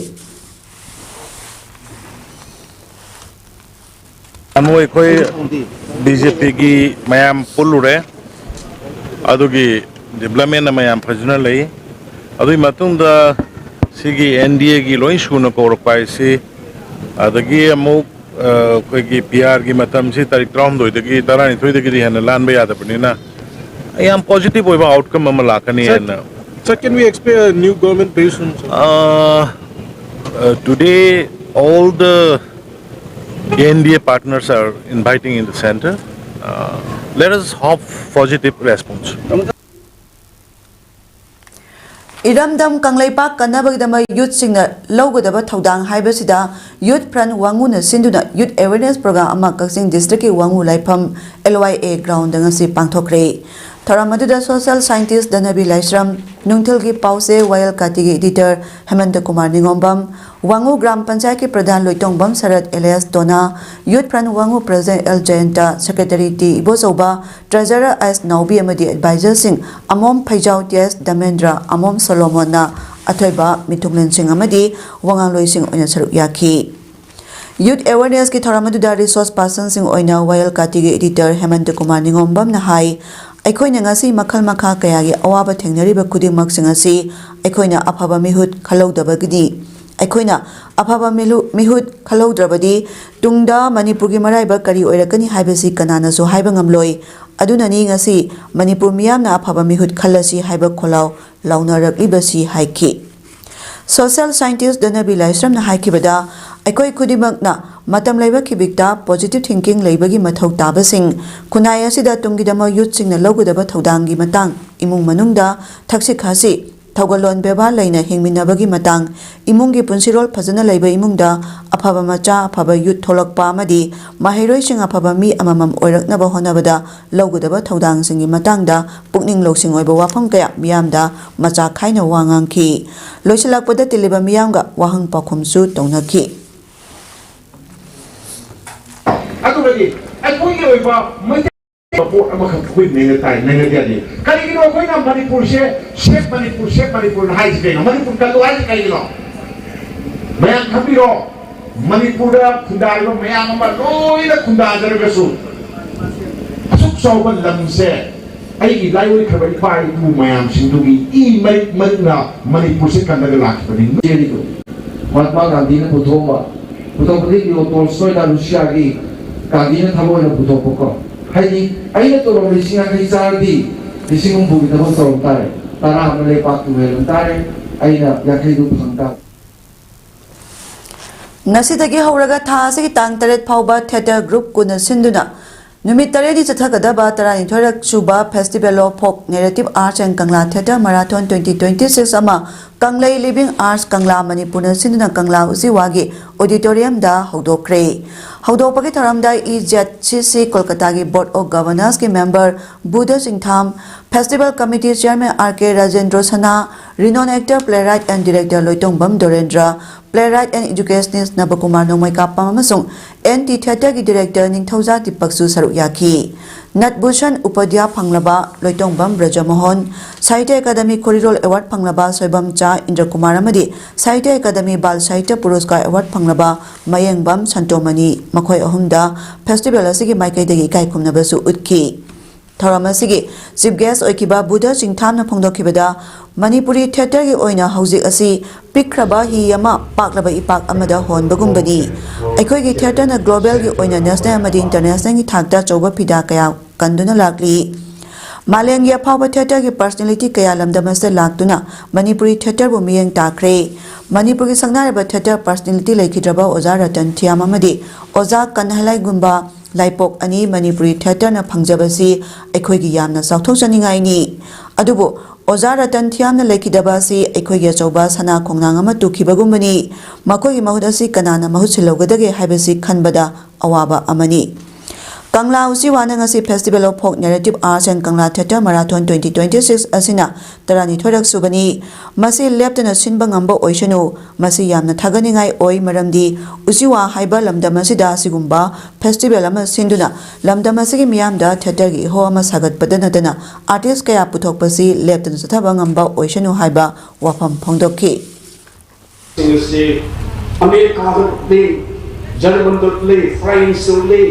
ꯑꯃꯨꯛ ꯑꯩꯈꯣꯏ ꯕꯤ ꯖꯦ ꯄꯤꯒꯤ ꯃꯌꯥꯝ ꯄꯨꯜꯂꯨꯔꯦ, ꯑꯗꯨꯒꯤ ꯗꯤꯕ꯭ꯂꯞꯃꯦꯟ ꯑꯃ ꯌꯥꯝ ꯐꯖꯅ ꯂꯩ꯫ ꯑꯗꯨꯒꯤ ꯃꯇꯨꯡꯗ ꯁꯤꯒꯤ ꯑꯦꯟ ꯗꯤ ꯑꯦꯒꯤ ꯂꯣꯏ ꯁꯨꯅ ꯀꯧꯔꯛꯄ ꯍꯥꯏꯁꯤ, ꯑꯗꯒꯤ ꯑꯃꯨꯛ ꯑ, ꯑꯩꯈꯣꯏꯒꯤ ꯄꯤ ꯑꯥꯔꯒꯤ ꯃꯇꯝꯁꯤ ꯇꯥꯔꯤꯛ ꯇꯔꯥꯍꯨꯝꯗꯣꯏꯗꯒꯤ ꯇꯔꯥꯅꯤꯊꯣꯏꯗꯒꯤꯗꯤ ꯍꯦꯟꯅ ꯂꯥꯟꯕ ꯌꯥꯗꯕꯅꯤꯅ ꯌꯥꯝ ꯄꯣꯖꯤꯇꯤꯚ ꯑꯣꯏꯕ ꯑꯥꯎꯠꯀꯝ ꯑꯃ ꯂꯥꯛꯀꯅꯤ ꯍꯥꯏꯅ꯫ Sir, can we expect a new government very soon, sir? Uh, uh, today, all the N D A partners are inviting in the center. Uh, let us hope positive response. ꯏꯔꯝꯗꯝ ꯀꯪꯂꯩꯄꯥꯛ ꯀꯟꯅꯕꯒꯤꯗꯃꯛ ꯌꯨꯠꯁꯤꯡꯅ ꯂꯧꯒꯗꯕ ꯊꯧꯗꯥꯡ ꯍꯥꯏꯕꯁꯤꯗ ꯌꯨꯠ front ꯋꯥꯉꯨꯅ ꯁꯤꯟꯗꯨꯅ ꯌꯨꯠ awareness programme ꯑꯃ ꯀꯛꯆꯤꯡ ꯗꯤꯁꯇ꯭ꯔꯤꯛꯀꯤ ꯋꯥꯉꯨ ꯂꯥꯏꯐꯝ L Y ꯑꯦ ground ꯉꯁꯤ ꯄꯥꯡꯊꯣꯛꯈ꯭ꯔꯦ꯫ ꯊꯧꯔꯝ ꯑꯗꯨꯗ social scientist ꯙꯅꯕꯤ ꯂꯥꯏꯁ꯭ꯔꯝ, ꯅꯨꯡꯊꯤꯜꯒꯤ ꯄꯥꯎꯆꯦ ꯋꯥꯌꯦꯜ ꯀꯥꯇꯤꯒꯤ editor ꯍꯦꯃꯟꯇ ꯀꯨꯃꯥꯔ ꯅꯤꯉꯣꯝꯕꯝ, ꯋꯥꯉꯨ ꯒ꯭ꯔꯥꯝ ꯄꯟꯆꯥꯌꯠꯀꯤ pradhan Loitongbam Sarat alias Dona, Youth Front Wangu president L Jayanta, secretary T Ibochouba, treasurer S Naobi ꯑꯃꯗꯤ advisorꯁꯤꯡ ꯑꯃꯣꯝ ꯐꯩꯖꯥꯎ ꯇꯤ ꯑꯦꯁ ꯗꯃꯦꯟꯗ꯭ꯔ, ꯑꯃꯣꯝ ꯁꯣꯂꯣꯃꯣꯟꯅ ꯑꯊꯣꯏꯕ ꯃꯤꯊꯨꯡꯂꯦꯟꯁꯤꯡ ꯑꯃꯗꯤ ꯋꯥꯉꯥꯡꯂꯣꯏꯁꯤꯡ ꯑꯣꯏꯅ ꯁꯔꯨꯛ ꯌꯥꯈꯤ꯫ Youth awarenessꯀꯤ ꯊꯧꯔꯝ ꯑꯗꯨꯗ resource personꯁꯤꯡ ꯑꯣꯏꯅ ꯋꯥꯌꯦꯜ ꯀꯥꯇꯤꯒꯤ editor ꯍꯦꯃꯟꯇ ꯀꯨꯃꯥꯔ ꯅꯤꯉꯣꯝꯕꯝꯅ ꯍꯥꯏ, ꯑꯩꯈꯣꯏꯅ ꯉꯁꯤ ꯃꯈꯜ ꯃꯈꯥ ꯀꯌꯥꯒꯤ ꯑꯋꯥꯕ ꯊꯦꯡꯅꯔꯤꯕ ꯈꯨꯗꯤꯡꯃꯛꯁꯤꯡ ꯑꯁꯤ ꯑꯩꯈꯣꯏꯅ ꯑꯐꯕ ꯃꯤꯍꯨꯠ ꯈꯜꯍꯧꯗꯕꯒꯤꯅꯤ꯫ ꯑꯩꯈꯣꯏꯅ ꯑꯐꯕ ꯃꯤꯍꯨꯠ ꯈꯜꯍꯧꯗ꯭ꯔꯕꯗꯤ ꯇꯨꯡꯗ ꯃꯅꯤꯄꯨꯔꯒꯤ ꯃꯔꯥꯏꯕꯛ ꯀꯔꯤ ꯑꯣꯏꯔꯛꯀꯅꯤ ꯍꯥꯏꯕꯁꯤ ꯀꯅꯥꯅꯁꯨ ꯍꯥꯏꯕ ꯉꯝꯂꯣꯏ꯫ ꯑꯗꯨꯅꯅꯤ ꯉꯁꯤ ꯃꯅꯤꯄꯨꯔ ꯃꯤꯌꯥꯝꯅ ꯑꯐꯕ ꯃꯤꯍꯨꯠ ꯈꯜꯂꯁꯤ ꯍꯥꯏꯕ ꯈꯣꯜꯂꯥꯎ ꯂꯥꯎꯅꯔꯛꯂꯤꯕꯁꯤ ꯍꯥꯏꯈꯤ꯫ Social scientist ꯙꯅꯕꯤ ꯂꯥꯏꯁ꯭ꯔꯝꯅ ꯍꯥꯏꯈꯤꯕꯗ, ꯑꯩꯈꯣꯏ ꯈꯨꯗꯤꯡꯃꯛꯅ ꯃꯇꯝ ꯂꯩꯕ ꯈꯤꯕꯤꯛꯇ positive thinking ꯂꯩꯕꯒꯤ ꯃꯊꯧ ꯇꯥꯕꯁꯤꯡ, ꯈꯨꯟꯅꯥꯏ ꯑꯁꯤꯗ ꯇꯨꯡꯒꯤꯗꯃꯛ youthꯁꯤꯡꯅ ꯂꯧꯒꯗꯕ ꯊꯧꯗꯥꯡꯒꯤ ꯃꯇꯥꯡ, ꯏꯃꯨꯡ ꯃꯅꯨꯡꯗ ꯊꯛꯁꯤ ꯈꯥꯁꯤ, ꯊꯧꯒꯜꯂꯣꯟ ꯕꯦꯕꯥꯔ ꯂꯩꯅ ꯍꯤꯡꯃꯤꯟꯅꯕꯒꯤ ꯃꯇꯥꯡ, ꯏꯃꯨꯡꯒꯤ ꯄꯨꯟꯁꯤꯔꯣꯜ ꯐꯖꯅ ꯂꯩꯕ ꯏꯃꯨꯡꯗ ꯑꯐꯕ ꯃꯆꯥ, ꯑꯐꯕ youth ꯊꯣꯛꯂꯛꯄ ꯑꯃꯗꯤ ꯃꯍꯩꯔꯣꯏꯁꯤꯡ ꯑꯐꯕ ꯃꯤ ꯑꯃꯃꯝ ꯑꯣꯏꯔꯛꯅꯕ ꯍꯣꯠꯅꯕꯗ ꯂꯧꯒꯗꯕ ꯊꯧꯗꯥꯡꯁꯤꯡꯒꯤ ꯃꯇꯥꯡꯗ ꯄꯨꯛꯅꯤꯡ ꯂꯧꯁꯤꯡ ꯑꯣꯏꯕ ꯋꯥꯐꯝ ꯀꯌꯥ ꯃꯤꯌꯥꯝꯗ ꯃꯆꯥ ꯈꯥꯏꯅ ꯋꯥ ꯉꯥꯡꯈꯤ꯫ ꯂꯣꯏꯁꯤꯜꯂꯛꯄꯗ ꯇꯤꯜꯂꯤꯕ ꯃꯤꯌꯥꯝꯒ ꯋꯥꯍꯪ ꯄꯥꯎꯈꯨꯝꯁꯨ ꯇꯧꯅꯈꯤ꯫ ꯑꯗꯨꯒꯗꯤ ꯑꯩꯈꯣꯏꯒꯤ ꯑꯣꯏꯕ ꯃꯩꯇꯩ ꯄꯣꯠ ꯑꯃꯈꯛ ꯑꯩꯈꯣꯏ ꯅꯩꯅ ꯇꯥꯏ, ꯅꯩꯅꯗꯦ ꯌꯥꯗꯦ꯫ ꯀꯔꯤꯒꯤꯅꯣ ꯑꯩꯈꯣꯏꯅ ꯃꯅꯤꯄꯨꯔꯁꯦ "Save ꯃꯅꯤꯄꯨꯔ, Save ꯃꯅꯤꯄꯨꯔ" ꯍꯥꯏꯁꯤ ꯀꯩꯅꯣ? ꯃꯅꯤꯄꯨꯔ ꯀꯜꯂꯨ ꯍꯥꯏꯁꯤ ꯀꯩꯒꯤꯅꯣ? ꯃꯌꯥꯝ ꯈꯪꯕꯤꯔꯣ, ꯃꯅꯤꯄꯨꯔꯗ ꯈꯨꯟꯗꯥꯔꯤꯕ ꯃꯌꯥꯝ ꯑꯃ ꯂꯣꯏꯅ ꯈꯨꯟꯗꯥꯖꯔꯒꯁꯨ, ꯑꯁꯨꯛ ꯆꯥꯎꯕ ꯂꯝꯁꯦ ꯑꯩꯒꯤ ꯂꯥꯏꯑꯣꯏꯈ꯭ꯔꯕ ꯏꯄꯥ ꯏꯄꯨ ꯃꯌꯥꯝꯁꯤꯡꯗꯨꯒꯤ ꯏ ꯃꯔꯤꯛ ꯃꯔꯤꯛꯅ ꯃꯅꯤꯄꯨꯔꯁꯦ ꯀꯟꯗꯒ ꯂꯥꯛꯈꯤꯕꯅꯤ꯫ ꯆꯦꯜꯂꯤꯗꯣ ꯃꯍꯥꯇꯃꯥ ꯒꯥꯟꯙꯤꯅ ꯄꯨꯊꯣꯛꯑꯝꯕ, ꯄꯨꯊꯣꯛꯄꯗꯤ ꯂꯤꯑꯣ ꯇꯣꯜꯁꯇꯣꯏꯅ ꯔꯨꯁꯤꯌꯥꯒꯤ ꯒꯥꯟꯙꯤꯅ ꯊꯕꯛ ꯑꯣꯏꯅ ꯄꯨꯊꯣꯛꯄꯀꯣ꯫ ꯍꯥꯏꯗꯤ, ꯑꯩꯅ ꯇꯣꯂꯣꯞ ꯂꯤꯁꯤꯡ ꯌꯥꯡꯈꯩ ꯆꯥꯔꯗꯤ, ꯂꯤꯁꯤꯡ ꯍꯨꯝꯐꯨꯒꯤ ꯊꯕꯛ ꯇꯧꯔꯝ ꯇꯥꯔꯦ, ꯇꯔꯥ ꯑꯃ ꯂꯩꯕꯥꯛꯇꯨ ꯍꯦꯜꯂꯝ ꯇꯥꯔꯦ, ꯑꯩꯅ ꯌꯥꯡꯈꯩꯗꯨ ꯐꯪ ꯇꯥꯔꯦ꯫ ꯉꯁꯤꯗꯒꯤ ꯍꯧꯔꯒ ꯊꯥ ꯑꯁꯤꯒꯤ ꯇꯥꯡ ꯇꯔꯦꯠ ꯐꯥꯎꯕ theatre group ꯀꯨꯟꯅ ꯁꯤꯟꯗꯨꯅ ꯅꯨꯃꯤꯠ ꯇꯔꯦꯠꯅꯤ ꯆꯠꯊꯒꯗꯕ ꯇꯔꯥꯅꯤꯊꯣꯏꯔꯛ ꯁꯨꯕ Festival of Folk Narrative Arts and Kangla Theatre Marathon twenty twenty six ꯑꯃ ꯀꯪꯂꯩ ꯂꯤꯚꯤꯡ ꯑꯥꯔꯠꯁ ꯀꯪꯂꯥ ꯃꯅꯤꯄꯨꯔꯅ ꯁꯤꯟꯗꯨꯅ ꯀꯪꯂꯥ ꯎꯆꯤꯋꯥꯒꯤ ꯑꯣꯗꯤꯇꯣꯔꯤꯌꯝꯗ ꯍꯧꯗꯣꯛꯈ꯭ꯔꯦ꯫ ꯍꯧꯗꯣꯛꯄꯒꯤ ꯊꯧꯔꯝꯗ ꯏ ꯖꯦꯠ ꯁꯤ ꯁꯤ ꯀꯣꯜꯀꯇꯥꯒꯤ ꯕꯣꯔꯗ ꯑꯣꯐ ꯒꯚꯔꯅꯔꯁꯀꯤ member Budha Chingtham, festival committee chairman R K Rajendro Sana, renowned actor, playwright and director Loitongbam ꯗꯣꯔꯦꯟꯗ꯭ꯔ, playwright and educationist ꯅꯕꯀꯨꯃꯥꯔ ꯅꯣꯡꯃꯩꯀꯥꯄꯝ ꯑꯃꯁꯨꯡ and T ꯊꯤꯌꯦꯇꯔꯒꯤ director ꯅꯤꯡꯊꯧꯖꯥ ꯗꯤꯄꯛꯁꯨ ꯁꯔꯨꯛ ꯌꯥꯈꯤ꯫ ꯅꯠꯚꯨꯁꯟ ꯎꯄꯥꯙ꯭ꯌꯥ ꯐꯪꯂꯕ ꯂꯣꯏꯇꯣꯡꯕꯝ ꯕ꯭ꯔꯖꯃꯣꯍꯟ, ꯁꯥꯍꯤꯇ꯭ꯌ ꯑꯦꯀꯥꯗꯃꯤ ꯈꯣꯔꯤꯔꯣꯜ ꯑꯦꯋꯥꯔꯗ ꯐꯪꯂꯕ ꯁꯣꯏꯕꯝꯆꯥ ꯏꯟꯗ꯭ꯔꯀꯨꯃꯥꯔ ꯑꯃꯗꯤ ꯁꯥꯍꯤꯇ꯭ꯌ ꯑꯦꯀꯥꯗꯃꯤ ꯕꯥꯜ ꯁꯥꯍꯤꯇ꯭ꯌ ꯄꯨꯔꯁꯀꯥꯔ ꯑꯦꯋꯥꯔꯗ ꯐꯪꯂꯕ ꯃꯌꯦꯡꯕꯝ ꯁꯟꯇꯣꯃꯅꯤ, ꯃꯈꯣꯏ ꯑꯍꯨꯝꯗ ꯐꯦꯁꯇꯤꯚꯦꯜ ꯑꯁꯤꯒꯤ ꯃꯥꯏꯀꯩꯗꯒꯤ ꯏꯀꯥꯏ ꯈꯨꯝꯅꯕꯁꯨ ꯎꯠꯈꯤ꯫ ꯊꯧꯔꯝ ꯑꯁꯤꯒꯤ ꯆꯤꯐ ꯒꯦꯁ ꯑꯣꯏꯈꯤꯕ ꯕꯨꯙ ꯆꯤꯡꯊꯥꯝꯅ ꯐꯣꯡꯗꯣꯛꯈꯤꯕꯗ, ꯃꯅꯤꯄꯨꯔꯤ ꯊꯤꯌꯦꯇꯔꯒꯤ ꯑꯣꯏꯅ ꯍꯧꯖꯤꯛ ꯑꯁꯤ ꯄꯤꯛꯈ꯭ꯔꯕ ꯍꯤ ꯑꯃ ꯄꯥꯛꯂꯕ ꯏꯄꯥꯛ ꯑꯃꯗ ꯍꯣꯟꯕꯒꯨꯝꯕꯅꯤ꯫ ꯑꯩꯈꯣꯏꯒꯤ ꯊꯤꯌꯦꯇꯔꯅ ꯒ꯭ꯂꯣꯕꯦꯜꯒꯤ ꯑꯣꯏꯅ ꯅꯦꯁꯅꯦꯜ ꯑꯃꯗꯤ ꯏꯟꯇꯔꯅꯦꯁꯅꯦꯜꯒꯤ ꯊꯥꯛꯇ ꯑꯆꯧꯕ ꯐꯤꯗꯥ ꯀꯌꯥ ꯀꯟꯗꯨꯅ ꯂꯥꯛꯂꯤ꯫ ꯃꯥꯂꯦꯝꯒꯤ ꯑꯐꯥꯎꯕ ꯊꯤꯌꯦꯇꯔꯒꯤ ꯄꯔꯁꯅꯦꯂꯤꯇꯤ ꯀꯌꯥ ꯂꯝꯗꯝ ꯑꯁꯤꯗ ꯂꯥꯛꯇꯨꯅ ꯃꯅꯤꯄꯨꯔꯤ ꯊꯤꯌꯦꯇꯔꯕꯨ ꯃꯤꯠꯌꯦꯡ ꯇꯥꯛꯈ꯭ꯔꯦ꯫ ꯃꯅꯤꯄꯨꯔꯒꯤ ꯁꯛꯅꯥꯏꯔꯕ ꯊꯤꯌꯦꯇꯔ ꯄꯔꯁꯅꯦꯂꯤꯇꯤ ꯂꯩꯈꯤꯗ꯭ꯔꯕ ꯑꯣꯖꯥ ꯔꯇꯟ ꯊꯤꯌꯥꯝ ꯑꯃꯗꯤ ꯑꯣꯖꯥ ꯀꯟꯍꯂꯥꯏꯒꯨꯝꯕ ꯂꯥꯏꯄꯣꯛ ꯑꯅꯤ ꯃꯅꯤꯄꯨꯔꯤ ꯊꯤꯌꯦꯇꯔꯅ ꯐꯪꯖꯕꯁꯤ ꯑꯩꯈꯣꯏꯒꯤ ꯌꯥꯝꯅ ꯆꯥꯎꯊꯣꯛꯆꯅꯤꯡꯉꯥꯏꯅꯤ꯫ ꯑꯗꯨꯕꯨ ꯑꯣꯖꯥ ꯔꯇꯟ ꯊꯤꯌꯥꯝꯅ ꯂꯩꯈꯤꯗꯕ ꯑꯁꯤ ꯑꯩꯈꯣꯏꯒꯤ ꯑꯆꯧꯕ ꯁꯅꯥ ꯈꯣꯡꯅꯥꯡ ꯑꯃ ꯇꯨꯈꯤꯕꯒꯨꯝꯕꯅꯤ꯫ ꯃꯈꯣꯏꯒꯤ ꯃꯍꯨꯠ ꯑꯁꯤ ꯀꯅꯥꯅ ꯃꯍꯨꯠ ꯁꯤꯜꯍꯧꯒꯗꯒꯦ ꯍꯥꯏꯕꯁꯤ ꯈꯟꯕꯗ ꯑꯋꯥꯕ ꯑꯃꯅꯤ꯫ ꯀꯪꯂꯥ ꯎꯆꯤꯋꯥꯅ ꯉꯁꯤ Festival of Folk Narrative Arts and Kangla Theatre Marathon twenty twenty-six ꯑꯁꯤꯅ ꯇꯔꯥꯅꯤꯊꯣꯏꯔꯛ ꯁꯨꯕꯅꯤ꯫ ꯃꯁꯤ ꯂꯦꯞꯇꯅ ꯁꯤꯟꯕ ꯉꯝꯕ ꯑꯣꯏꯁꯅꯨ꯫ ꯃꯁꯤ ꯌꯥꯝꯅ ꯊꯥꯒꯠꯅꯤꯡꯉꯥꯏ ꯑꯣꯏ, ꯃꯔꯝꯗꯤ ꯎꯆꯤꯋꯥ ꯍꯥꯏꯕ ꯂꯝꯗꯝ ꯑꯁꯤꯗ ꯑꯁꯤꯒꯨꯝꯕ ꯐꯦꯁꯇꯤꯚꯦꯜ ꯑꯃ ꯁꯤꯟꯗꯨꯅ ꯂꯝꯗꯝ ꯑꯁꯤꯒꯤ ꯃꯤꯌꯥꯝꯗ ꯊꯤꯌꯦꯇꯔꯒꯤ ꯏꯍꯧ ꯑꯃ ꯁꯥꯒꯠꯄꯗ ꯅꯠꯇꯅ ꯑꯥꯔꯇꯤꯁ ꯀꯌꯥ ꯄꯨꯊꯣꯛꯄꯁꯤ ꯂꯦꯞꯇꯅ ꯆꯠꯊꯕ ꯉꯝꯕ ꯑꯣꯏꯁꯅꯨ ꯍꯥꯏꯕ ꯋꯥꯐꯝ ꯐꯣꯡꯗꯣꯛꯈꯤ꯫ ꯑꯁꯤ ꯑꯃꯦꯔꯤꯀꯥꯗ ꯎꯠꯂꯤ, ꯖꯔꯃꯟꯗ ꯎꯠꯂꯤ, ꯐ꯭ꯔꯦꯟꯁꯇ ꯎꯠꯂꯤ,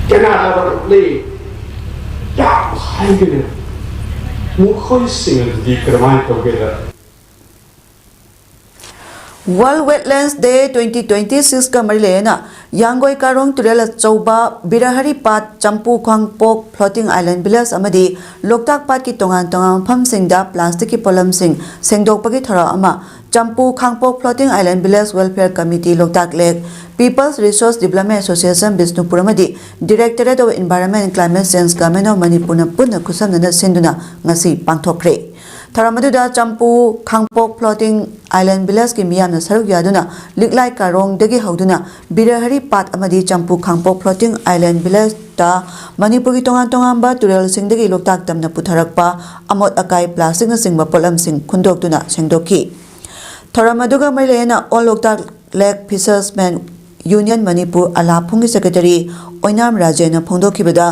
ꯀꯦꯅꯥꯗꯥꯗ ꯎꯠꯂꯤ, ꯌꯥꯝ ꯍꯥꯏꯒꯅꯤ꯫ ꯃꯈꯣꯏꯁꯤꯡ ꯑꯗꯨꯗꯤ ꯀꯔꯝꯍꯥꯏꯅ ꯇꯧꯒꯦꯗ? World Wetlands Day twenty twenty-six ꯀ ꯃꯔꯤ ꯂꯩꯅꯅ ꯌꯥꯡꯒꯣꯏ ꯀꯥꯔꯣꯡ ꯇꯨꯔꯦꯜ ꯑꯆꯧꯕ, ꯕꯤꯔꯍꯔꯤ ꯄꯥꯠ, ꯆꯝꯄꯨ ꯈꯥꯡꯄꯣꯛ Floating Island Village ꯑꯃꯗꯤ ꯂꯣꯛꯇꯥꯛ ꯄꯥꯠꯀꯤ ꯇꯣꯉꯥꯟ ꯇꯣꯉꯥꯟꯕ ꯃꯐꯝꯁꯤꯡꯗ plastic ꯀꯤ ꯄꯣꯠꯂꯝꯁꯤꯡ ꯁꯦꯡꯗꯣꯛꯄꯒꯤ ꯊꯧꯔꯝ ꯑꯃ ꯆꯝꯄꯨ ꯈꯥꯡꯄꯣꯛ Floating Island Village Welfare Committee, ꯂꯣꯛꯇꯥꯛ ꯂꯦꯛ, People's Resource Development Association Bishnupur ꯑꯃꯗꯤ Directorate of Environment and Climate Change, Government of ꯃꯅꯤꯄꯨꯔꯅ ꯄꯨꯟꯅ ꯈꯨꯠꯁꯝꯅꯅ ꯁꯤꯟꯗꯨꯅ ꯉꯁꯤ ꯄꯥꯡꯊꯣꯛꯈ꯭ꯔꯦ꯫ ꯊꯧꯔꯝ ꯑꯗꯨꯗ ꯆꯝꯄꯨ ꯈꯥꯡꯄꯣꯛ Floating Island Village ꯀꯤ ꯃꯤꯌꯥꯝꯅ ꯁꯔꯨꯛ ꯌꯥꯗꯨꯅ ꯂꯤꯛꯂꯥꯏ ꯀꯥꯔꯣꯡꯗꯒꯤ ꯍꯧꯗꯨꯅ ꯕꯤꯔꯍꯔꯤ ꯄꯥꯠ ꯑꯃꯗꯤ ꯆꯝꯄꯨ ꯈꯥꯡꯄꯣꯛ Floating Island Village ꯇ ꯃꯅꯤꯄꯨꯔꯒꯤ ꯇꯣꯉꯥꯟ ꯇꯣꯉꯥꯟꯕ ꯇꯨꯔꯦꯜꯁꯤꯡꯗꯒꯤ ꯂꯣꯛꯇꯥꯛ ꯇꯝꯅ ꯄꯨꯊꯔꯛꯄ ꯑꯃꯣꯠ ꯑꯀꯥꯏ, plastic ꯅꯆꯤꯡꯕ ꯄꯣꯠꯂꯝꯁꯤꯡ ꯈꯨꯟꯗꯣꯛꯇꯨꯅ ꯁꯦꯡꯗꯣꯛꯈꯤ꯫ ꯊꯧꯔꯝ ꯑꯗꯨꯒ ꯃꯔꯤ ꯂꯩꯅꯅ All Loktak Lake Fishermen Union Manipur, ꯑꯂꯥ ꯐꯣꯡꯒꯤ ꯁꯦꯀ꯭ꯔꯦꯇꯔꯤ ꯑꯣꯏꯅꯥꯝ ꯔꯥꯖꯦꯟꯅ ꯐꯣꯡꯗꯣꯛꯈꯤꯕꯗ,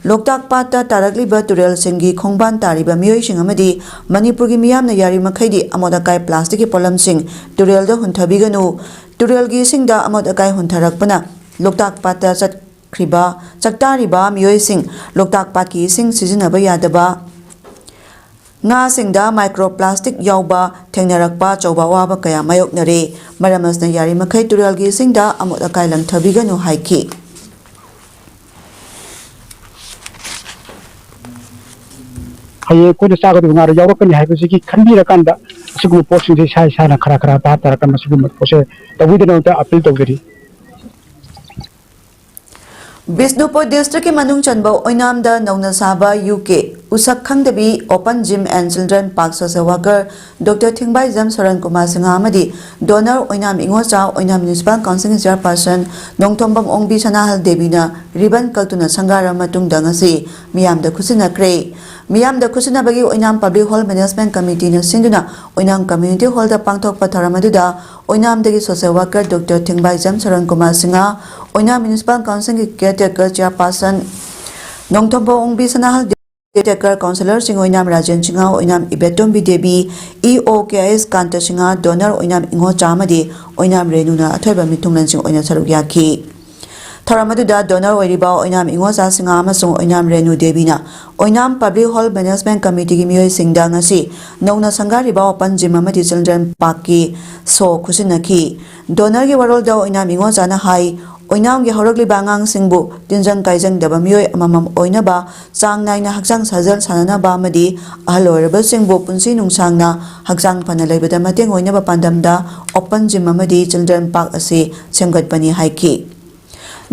ꯂꯣꯛꯇꯥꯛ ꯄꯥꯠꯇ ꯇꯥꯔꯛꯂꯤꯕ ꯇꯨꯔꯦꯜꯁꯤꯡꯒꯤ ꯈꯣꯡꯕꯥꯟ ꯇꯥꯔꯤꯕ ꯃꯤꯑꯣꯏꯁꯤꯡ ꯑꯃꯗꯤ ꯃꯅꯤꯄꯨꯔꯒꯤ ꯃꯤꯌꯥꯝꯅ ꯌꯥꯔꯤꯃꯈꯩꯗꯤ ꯑꯃꯣꯠ ꯑꯀꯥꯏ, plastic ꯀꯤ ꯄꯣꯠꯂꯝꯁꯤꯡ ꯇꯨꯔꯦꯜꯗ ꯍꯨꯟꯊꯕꯤꯒꯅꯨ꯫ ꯇꯨꯔꯦꯜꯒꯤ ꯏꯁꯤꯡꯗ ꯑꯃꯣꯠ ꯑꯀꯥꯏ ꯍꯨꯟꯊꯔꯛꯄꯅ ꯂꯣꯛꯇꯥꯛ ꯄꯥꯠꯇ ꯆꯠꯈ꯭ꯔꯤꯕ, ꯆꯥꯛꯇꯥꯔꯤꯕ ꯃꯤꯑꯣꯏꯁꯤꯡ ꯂꯣꯛꯇꯥꯛ ꯄꯥꯠꯀꯤ ꯏꯁꯤꯡ ꯁꯤꯖꯤꯟꯅꯕ ꯌꯥꯗꯕ, ꯉꯥꯁꯤꯡꯗ micro plastic ꯌꯥꯎꯕ ꯊꯦꯡꯅꯔꯛꯄ ꯑꯆꯧꯕ ꯑꯋꯥꯕ ꯀꯌꯥ ꯃꯥꯌꯣꯛꯅꯔꯦ꯫ ꯃꯔꯝ ꯑꯁꯤꯅ ꯌꯥꯔꯤꯃꯈꯩ ꯇꯨꯔꯦꯜꯒꯤ ꯏꯁꯤꯡꯗ ꯑꯃꯣꯠ ꯑꯀꯥꯏ ꯂꯪꯊꯕꯤꯒꯅꯨ ꯍꯥꯏꯈꯤ꯫ ꯍꯌꯦꯡ ꯑꯩꯈꯣꯏꯅ ꯆꯥꯒꯗꯕ ꯉꯥꯗ ꯌꯥꯎꯔꯛꯀꯅꯤ ꯍꯥꯏꯕꯁꯤꯒꯤ ꯈꯟꯕꯤꯔꯀꯥꯟꯗ ꯑꯁꯤꯒꯨꯝꯕ ꯄꯣꯠꯁꯤꯡꯁꯦ ꯏꯁꯥ ꯏꯁꯥꯅ ꯈꯔ ꯈꯔ ꯚꯥꯞ ꯇꯥꯔꯀꯥꯟꯗ ꯃꯁꯤꯒꯨꯝꯕ ꯄꯣꯠꯁꯦ ꯇꯧꯕꯤꯗꯅꯕ ꯑꯝꯇ appeal ꯇꯧꯖꯔꯤ꯫ ꯕꯤꯁꯅꯨꯄꯨꯔ district ꯀꯤ ꯃꯅꯨꯡ ꯆꯟꯕ ꯑꯣꯏꯅꯥꯝꯗ ꯅꯧꯅ ꯁꯥꯕ ꯌꯨ ꯀꯦ ꯎꯁꯛ ꯈꯪꯗꯕꯤ Open Gym and Children Park social worker Doctor Thingbaijam Soran Kumar Singh ꯑꯃꯗꯤ donor ꯑꯣꯏꯅꯥꯝ ꯏꯉꯣꯆꯥ, ꯑꯣꯏꯅꯥꯝ Municipal Council ꯒꯤ chairperson ꯅꯣꯡꯊꯣꯝꯕꯝ ꯑꯣꯡꯕꯤ ꯁꯅꯥꯍꯜ ꯗꯦꯕꯤꯅ ribbon ꯀꯛꯇꯨꯅ ꯁꯪꯒꯥꯔꯕ ꯃꯇꯨꯡꯗ ꯉꯁꯤ ꯃꯤꯌꯥꯝꯗ ꯈꯨꯠꯁꯤꯟꯅꯈ꯭ꯔꯦ꯫ ꯃꯤꯌꯥꯝꯗ ꯈꯨꯠꯁꯤꯟꯅꯕꯒꯤ ꯑꯣꯏꯅꯥꯝ Public Hall Management Committee ꯅ ꯁꯤꯟꯗꯨꯅ ꯑꯣꯏꯅꯥꯝ Community Hall ꯗ ꯄꯥꯡꯊꯣꯛꯄ ꯊꯧꯔꯝ ꯑꯗꯨꯗ ꯑꯣꯏꯅꯥꯝꯗꯒꯤ social worker Doctor Thingbaijam Soran Kumar Singh, ꯑꯣꯏꯅꯥꯝ Municipal Council ꯒꯤ caretaker chairperson ꯅꯣꯡꯊꯣꯝꯕꯝ ꯑꯣꯡꯕꯤ ꯁꯅꯥꯍꯜ, caretaker councillor ꯁꯤꯡ ꯑꯣꯏꯅꯥꯝ ꯔꯥꯖꯦꯟ ꯁꯤꯡꯍ, ꯑꯣꯏꯅꯥꯝ ꯏꯕꯦꯇꯣꯝꯕꯤ Devi, E O K I S ꯀꯥꯟꯇ Singh, donor ꯑꯣꯏꯅꯥꯝ ꯏꯉꯣꯆꯥ ꯑꯃꯗꯤ ꯑꯣꯏꯅꯥꯝ ꯔꯦꯅꯨꯅ ꯑꯊꯣꯏꯕ ꯃꯤꯊꯨꯡꯂꯦꯟꯁꯤꯡ ꯑꯣꯏꯅ ꯁꯔꯨꯛ ꯌꯥꯈꯤ꯫ ꯊꯧꯔꯝ ꯑꯗꯨꯗ ꯗꯣꯅꯔ ꯑꯣꯏꯔꯤꯕ ꯑꯣꯏꯅꯥꯝ ꯏꯉꯣꯆꯥ ꯁꯤꯡꯍ ꯑꯃꯁꯨꯡ ꯑꯣꯏꯅꯥꯝ ꯔꯦꯅꯨ ꯗꯦꯕꯤꯅ ꯑꯣꯏꯅꯥꯝ ꯄꯕ꯭ꯂꯤꯛ ꯍꯣꯜ ꯃꯦꯅꯦꯖꯃꯦꯟꯠ ꯀꯃꯤꯇꯤꯒꯤ ꯃꯤꯑꯣꯏꯁꯤꯡꯗ ꯉꯁꯤ ꯅꯧꯅ ꯁꯪꯒꯥꯔꯤꯕ ꯑꯣꯄꯟ ꯖꯤꯝ ꯑꯃꯗꯤ ꯆꯤꯜꯗ꯭ꯔꯦꯟ ꯄꯥꯔꯛꯀꯤ ꯁꯣ ꯈꯨꯠꯁꯤꯟꯅꯈꯤ꯫ ꯗꯣꯅꯔꯒꯤ ꯋꯥꯔꯣꯜꯗ ꯑꯣꯏꯅꯥꯝ ꯏꯉꯣꯆꯥꯅ ꯍꯥꯏ, ꯑꯣꯏꯅꯥꯝꯒꯤ ꯍꯧꯔꯛꯂꯤꯕ ꯑꯉꯥꯡꯁꯤꯡꯕꯨ ꯇꯤꯟꯖꯪ ꯀꯥꯏꯖꯪꯗꯕ ꯃꯤꯑꯣꯏ ꯑꯃꯃꯝ ꯑꯣꯏꯅꯕ ꯆꯥꯡ ꯅꯥꯏꯅ ꯍꯛꯆꯥꯡ ꯁꯥꯖꯦꯜ ꯁꯥꯟꯅꯅꯕ ꯑꯃꯗꯤ ꯑꯍꯜ ꯑꯣꯏꯔꯕꯁꯤꯡꯕꯨ ꯄꯨꯟꯁꯤ ꯅꯨꯡꯁꯥꯡꯅ ꯍꯛꯆꯥꯡ ꯐꯅ ꯂꯩꯕꯗ ꯃꯇꯦꯡ ꯑꯣꯏꯅꯕ ꯄꯥꯟꯗꯝꯗ ꯑꯣꯄꯟ ꯖꯤꯝ ꯑꯃꯗꯤ ꯆꯤꯜꯗ꯭ꯔꯦꯟ ꯄꯥꯔꯛ ꯑꯁꯤ ꯁꯦꯝꯒꯠꯄꯅꯤ ꯍꯥꯏꯈꯤ꯫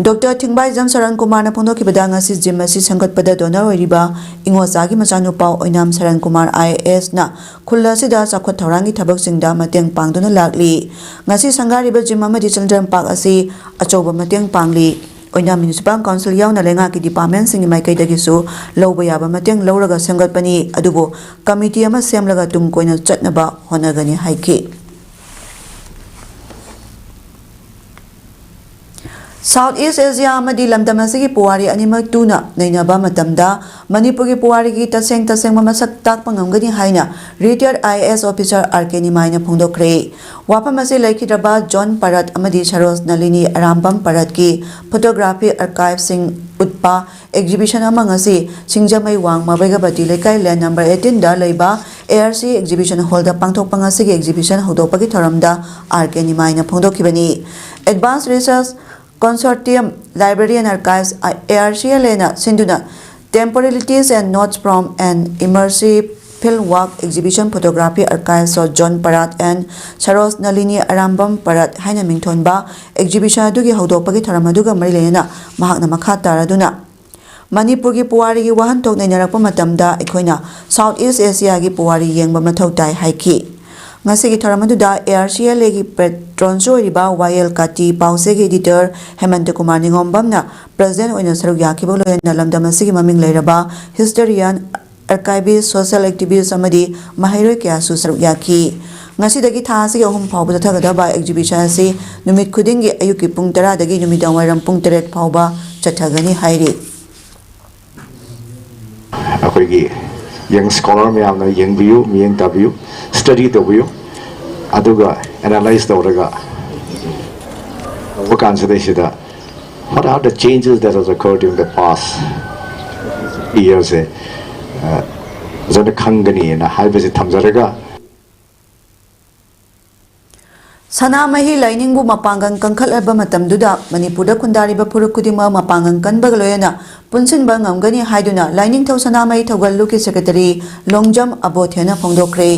ꯗꯣꯛꯇꯔ ꯊꯤꯡꯕꯥꯏꯖꯝ ꯁꯔꯟ ꯀꯨꯃꯥꯔꯅ ꯐꯣꯡꯗꯣꯛꯈꯤꯕꯗ, ꯉꯁꯤ ꯖꯤꯝ ꯑꯁꯤ ꯁꯦꯝꯒꯠꯄꯗ ꯗꯣꯅꯔ ꯑꯣꯏꯔꯤꯕ ꯏꯉꯣꯆꯥꯒꯤ ꯃꯆꯥꯅꯨꯄꯥ ꯑꯣꯏꯅꯥꯝ ꯁꯔꯟ ꯀꯨꯃꯥꯔ ꯑꯥꯏ ꯑꯦ ꯑꯦꯁꯅ ꯈꯨꯜ ꯑꯁꯤꯗ ꯆꯥꯎꯈꯠ ꯊꯧꯔꯥꯡꯒꯤ ꯊꯕꯛꯁꯤꯡꯗ ꯃꯇꯦꯡ ꯄꯥꯡꯗꯨꯅ ꯂꯥꯛꯂꯤ꯫ ꯉꯁꯤ ꯁꯪꯒꯥꯔꯤꯕ ꯖꯤꯝ ꯑꯃꯗꯤ ꯆꯤꯜꯗ꯭ꯔꯦꯟ ꯄꯥꯔꯛ ꯑꯁꯤ ꯑꯆꯧꯕ ꯃꯇꯦꯡ ꯄꯥꯡꯂꯤ꯫ ꯑꯣꯏꯅꯥꯝ ꯃ꯭ꯌꯨꯅꯤꯁꯤꯄꯥꯜ ꯀꯥꯎꯟꯁꯤꯜ ꯌꯥꯎꯅ ꯂꯩꯉꯥꯛꯀꯤ ꯗꯤꯄꯥꯔꯠꯃꯦꯟꯠꯁꯤꯡꯒꯤ ꯃꯥꯏꯀꯩꯗꯒꯤꯁꯨ ꯂꯧꯕ ꯌꯥꯕ ꯃꯇꯦꯡ ꯂꯧꯔꯒ ꯁꯦꯝꯒꯠꯄꯅꯤ, ꯑꯗꯨꯕꯨ ꯀꯃꯤꯇꯤ ꯑꯃ ꯁꯦꯝꯂꯒ ꯇꯨꯡ ꯀꯣꯏꯅ ꯆꯠꯅꯕ ꯍꯣꯠꯅꯒꯅꯤ ꯍꯥꯏꯈꯤ꯫ ꯁꯥꯎꯠ ꯏꯁ꯭ꯠ ꯑꯦꯁꯤꯌꯥ ꯑꯃꯗꯤ ꯂꯝꯗꯝ ꯑꯁꯤꯒꯤ ꯄꯨꯋꯥꯔꯤ ꯑꯅꯤꯃꯛ ꯇꯨꯅ ꯅꯩꯅꯕ ꯃꯇꯝꯗ ꯃꯅꯤꯄꯨꯔꯒꯤ ꯄꯨꯋꯥꯔꯤꯒꯤ ꯇꯁꯦꯡ ꯇꯁꯦꯡꯕ ꯃꯁꯛ ꯇꯥꯛꯄ ꯉꯝꯒꯅꯤ ꯍꯥꯏꯅ ꯔꯤꯇꯥꯌꯔꯗ I A S officer R K ꯅꯤꯃꯥꯏꯅ ꯐꯣꯡꯗꯣꯛꯈ꯭ꯔꯦ꯫ ꯋꯥꯐꯝ ꯑꯁꯤ ꯂꯩꯈꯤꯗ꯭ꯔꯕ ꯖꯣꯟ ꯄꯔꯠ ꯑꯃꯗꯤ ꯁꯔꯣꯖ ꯅꯂꯤꯅꯤ ꯑꯔꯥꯝꯕꯝ ꯄꯔꯠꯀꯤ ꯐꯣꯇꯣꯒ꯭ꯔꯥꯐꯤ ꯑꯥꯔꯀꯥꯏꯚꯁꯤꯡ ꯎꯠꯄ ꯑꯦꯛꯖꯤꯕꯤꯁꯟ ꯑꯃ ꯉꯁꯤ ꯁꯤꯡꯖꯃꯩ ꯋꯥꯡꯃ ꯕꯩꯒꯕꯇꯤ ꯂꯩꯀꯥꯏ, ꯂꯦꯟ ꯅꯝꯕꯔ ꯑꯩꯠꯇꯤꯟꯗ ꯂꯩꯕ ꯑꯦ ꯑꯥꯔ ꯁꯤ ꯑꯦꯛꯖꯤꯕꯤꯁꯟ ꯍꯣꯜꯗ ꯄꯥꯡꯊꯣꯛꯄ ꯉꯁꯤꯒꯤ ꯑꯦꯛꯖꯤꯕꯤꯁꯟ ꯍꯧꯗꯣꯛꯄꯒꯤ ꯊꯧꯔꯝꯗ ꯑꯥꯔ ꯀꯦ ꯅꯤꯃꯥꯏꯅ ꯐꯣꯡꯗꯣꯛꯈꯤꯕꯅꯤ꯫ Advance research consortium, Library and Archives, A R C L A ꯅ ꯁꯤꯟꯗꯨꯅ Temporalities and Notes from an Immersive Field Work Exhibition, Photography Archives of John Parat and Saroj Nalini Arambam Parat ꯍꯥꯏꯅ ꯃꯤꯡꯊꯣꯟꯕ exhibition ꯑꯗꯨꯒꯤ ꯍꯧꯗꯣꯛꯄꯒꯤ ꯊꯧꯔꯝ ꯑꯗꯨꯒ ꯃꯔꯤ ꯂꯩꯅꯅ ꯃꯍꯥꯛꯅ ꯃꯈꯥ ꯇꯥꯔꯗꯨꯅ, ꯃꯅꯤꯄꯨꯔꯒꯤ ꯄꯨꯋꯥꯔꯤꯒꯤ ꯋꯥꯍꯟꯊꯣꯛ ꯅꯩꯅꯔꯛꯄ ꯃꯇꯝꯗ ꯑꯩꯈꯣꯏꯅ ꯁꯥꯎꯠ ꯏꯁ꯭ꯠ ꯑꯦꯁꯤꯌꯥꯒꯤ ꯄꯨꯋꯥꯔꯤ ꯌꯦꯡꯕ ꯃꯊꯧ ꯇꯥꯏ ꯍꯥꯏꯈꯤ꯫ ꯉꯁꯤꯒꯤ ꯊꯧꯔꯝ ꯑꯗꯨꯗ ꯑꯦ ꯑꯥꯔ ꯁꯤ ꯑꯦꯜ ꯑꯦꯒꯤ ꯄꯦꯇ꯭ꯔꯣꯟꯁꯨ ꯑꯣꯏꯔꯤꯕ ꯋꯥꯌꯦꯜ ꯀꯥꯇꯤ ꯄꯥꯎꯆꯦꯒꯤ ꯏꯗꯤꯇꯔ ꯍꯦꯃꯟꯇ ꯀꯨꯃꯥꯔ ꯅꯤꯉꯣꯝꯕꯝꯅ ꯄ꯭ꯔꯦꯁꯤꯗꯦꯟꯠ ꯑꯣꯏꯅ ꯁꯔꯨꯛ ꯌꯥꯈꯤꯕ, ꯂꯣꯏꯅꯅ ꯂꯝꯗꯝ ꯑꯁꯤꯒꯤ ꯃꯃꯤꯡ ꯂꯩꯔꯕ ꯍꯤꯁꯇꯣꯔꯤꯌꯥꯟ, ꯑꯥꯔꯀꯥꯏꯚꯤꯁ꯭ꯠ, ꯁꯣꯁꯤꯌꯦꯜ ꯑꯦꯛꯇꯤꯚꯤꯁ꯭ꯠ ꯑꯃꯗꯤ ꯃꯍꯩꯔꯣꯏ ꯀꯌꯥꯁꯨ ꯁꯔꯨꯛ ꯌꯥꯈꯤ꯫ ꯉꯁꯤꯗꯒꯤ ꯊꯥ ꯑꯁꯤꯒꯤ ꯑꯍꯨꯝ ꯐꯥꯎꯕ ꯆꯠꯊꯒꯗꯕ ꯑꯦꯛꯖꯤꯕꯤꯁꯟ ꯑꯁꯤ ꯅꯨꯃꯤꯠ ꯈꯨꯗꯤꯡꯒꯤ ꯑꯌꯨꯛꯀꯤ ꯄꯨꯡ ꯇꯔꯥꯗꯒꯤ ꯅꯨꯃꯤꯗꯥꯡ ꯋꯥꯏꯔꯝ ꯄꯨꯡ ꯇꯔꯦꯠ ꯐꯥꯎꯕ ꯆꯠꯊꯒꯅꯤ ꯍꯥꯏꯔꯤ꯫ ꯑꯩꯈꯣꯏꯒꯤ ꯌꯪ ꯁ꯭ꯀꯣꯂꯔ ꯃꯌꯥꯝꯅ ꯌꯦꯡꯕꯤꯌꯨ, ꯃꯤꯠꯌꯦꯡ ꯇꯥꯕꯤꯌꯨ, ꯁ꯭ꯇꯗꯤ ꯇꯧꯕꯤꯌꯨ, ꯑꯗꯨꯒ ꯑꯦꯅꯥꯂꯥꯏꯁ ꯇꯧꯔꯒ ꯇꯧꯕ ꯀꯥꯟꯁꯤꯗꯩꯁꯤꯗ What are the changes that has occurred during the past years? ꯁꯦ ꯐꯖꯅ ꯈꯪꯒꯅꯤꯅ ꯍꯥꯏꯕꯁꯦ ꯊꯝꯖꯔꯒ, ꯁꯅꯥꯃꯍꯤ ꯂꯥꯏꯅꯤꯡꯕꯨ ꯃꯄꯥꯡꯒꯜ ꯀꯟꯈꯠꯂꯕ ꯃꯇꯝꯗꯨꯗ ꯃꯅꯤꯄꯨꯔꯗ ꯈꯨꯟꯗꯥꯔꯤꯕ ꯐꯨꯔꯨꯞ ꯈꯨꯗꯤꯡꯃꯛ ꯃꯄꯥꯡꯒꯜ ꯀꯟꯕꯒ ꯂꯣꯏꯅꯅ ꯄꯨꯟꯁꯤꯟꯕ ꯉꯝꯒꯅꯤ ꯍꯥꯏꯗꯨꯅ ꯂꯥꯏꯅꯤꯡꯊꯧ ꯁꯅꯥꯃꯍꯤ ꯊꯧꯒꯜ ꯂꯨꯞꯀꯤ ꯁꯦꯀ꯭ꯔꯦꯇꯔꯤ ꯂꯣꯡꯖꯝ ꯑꯕꯣꯊꯦꯅ ꯐꯣꯡꯗꯣꯛꯈ꯭ꯔꯦ꯫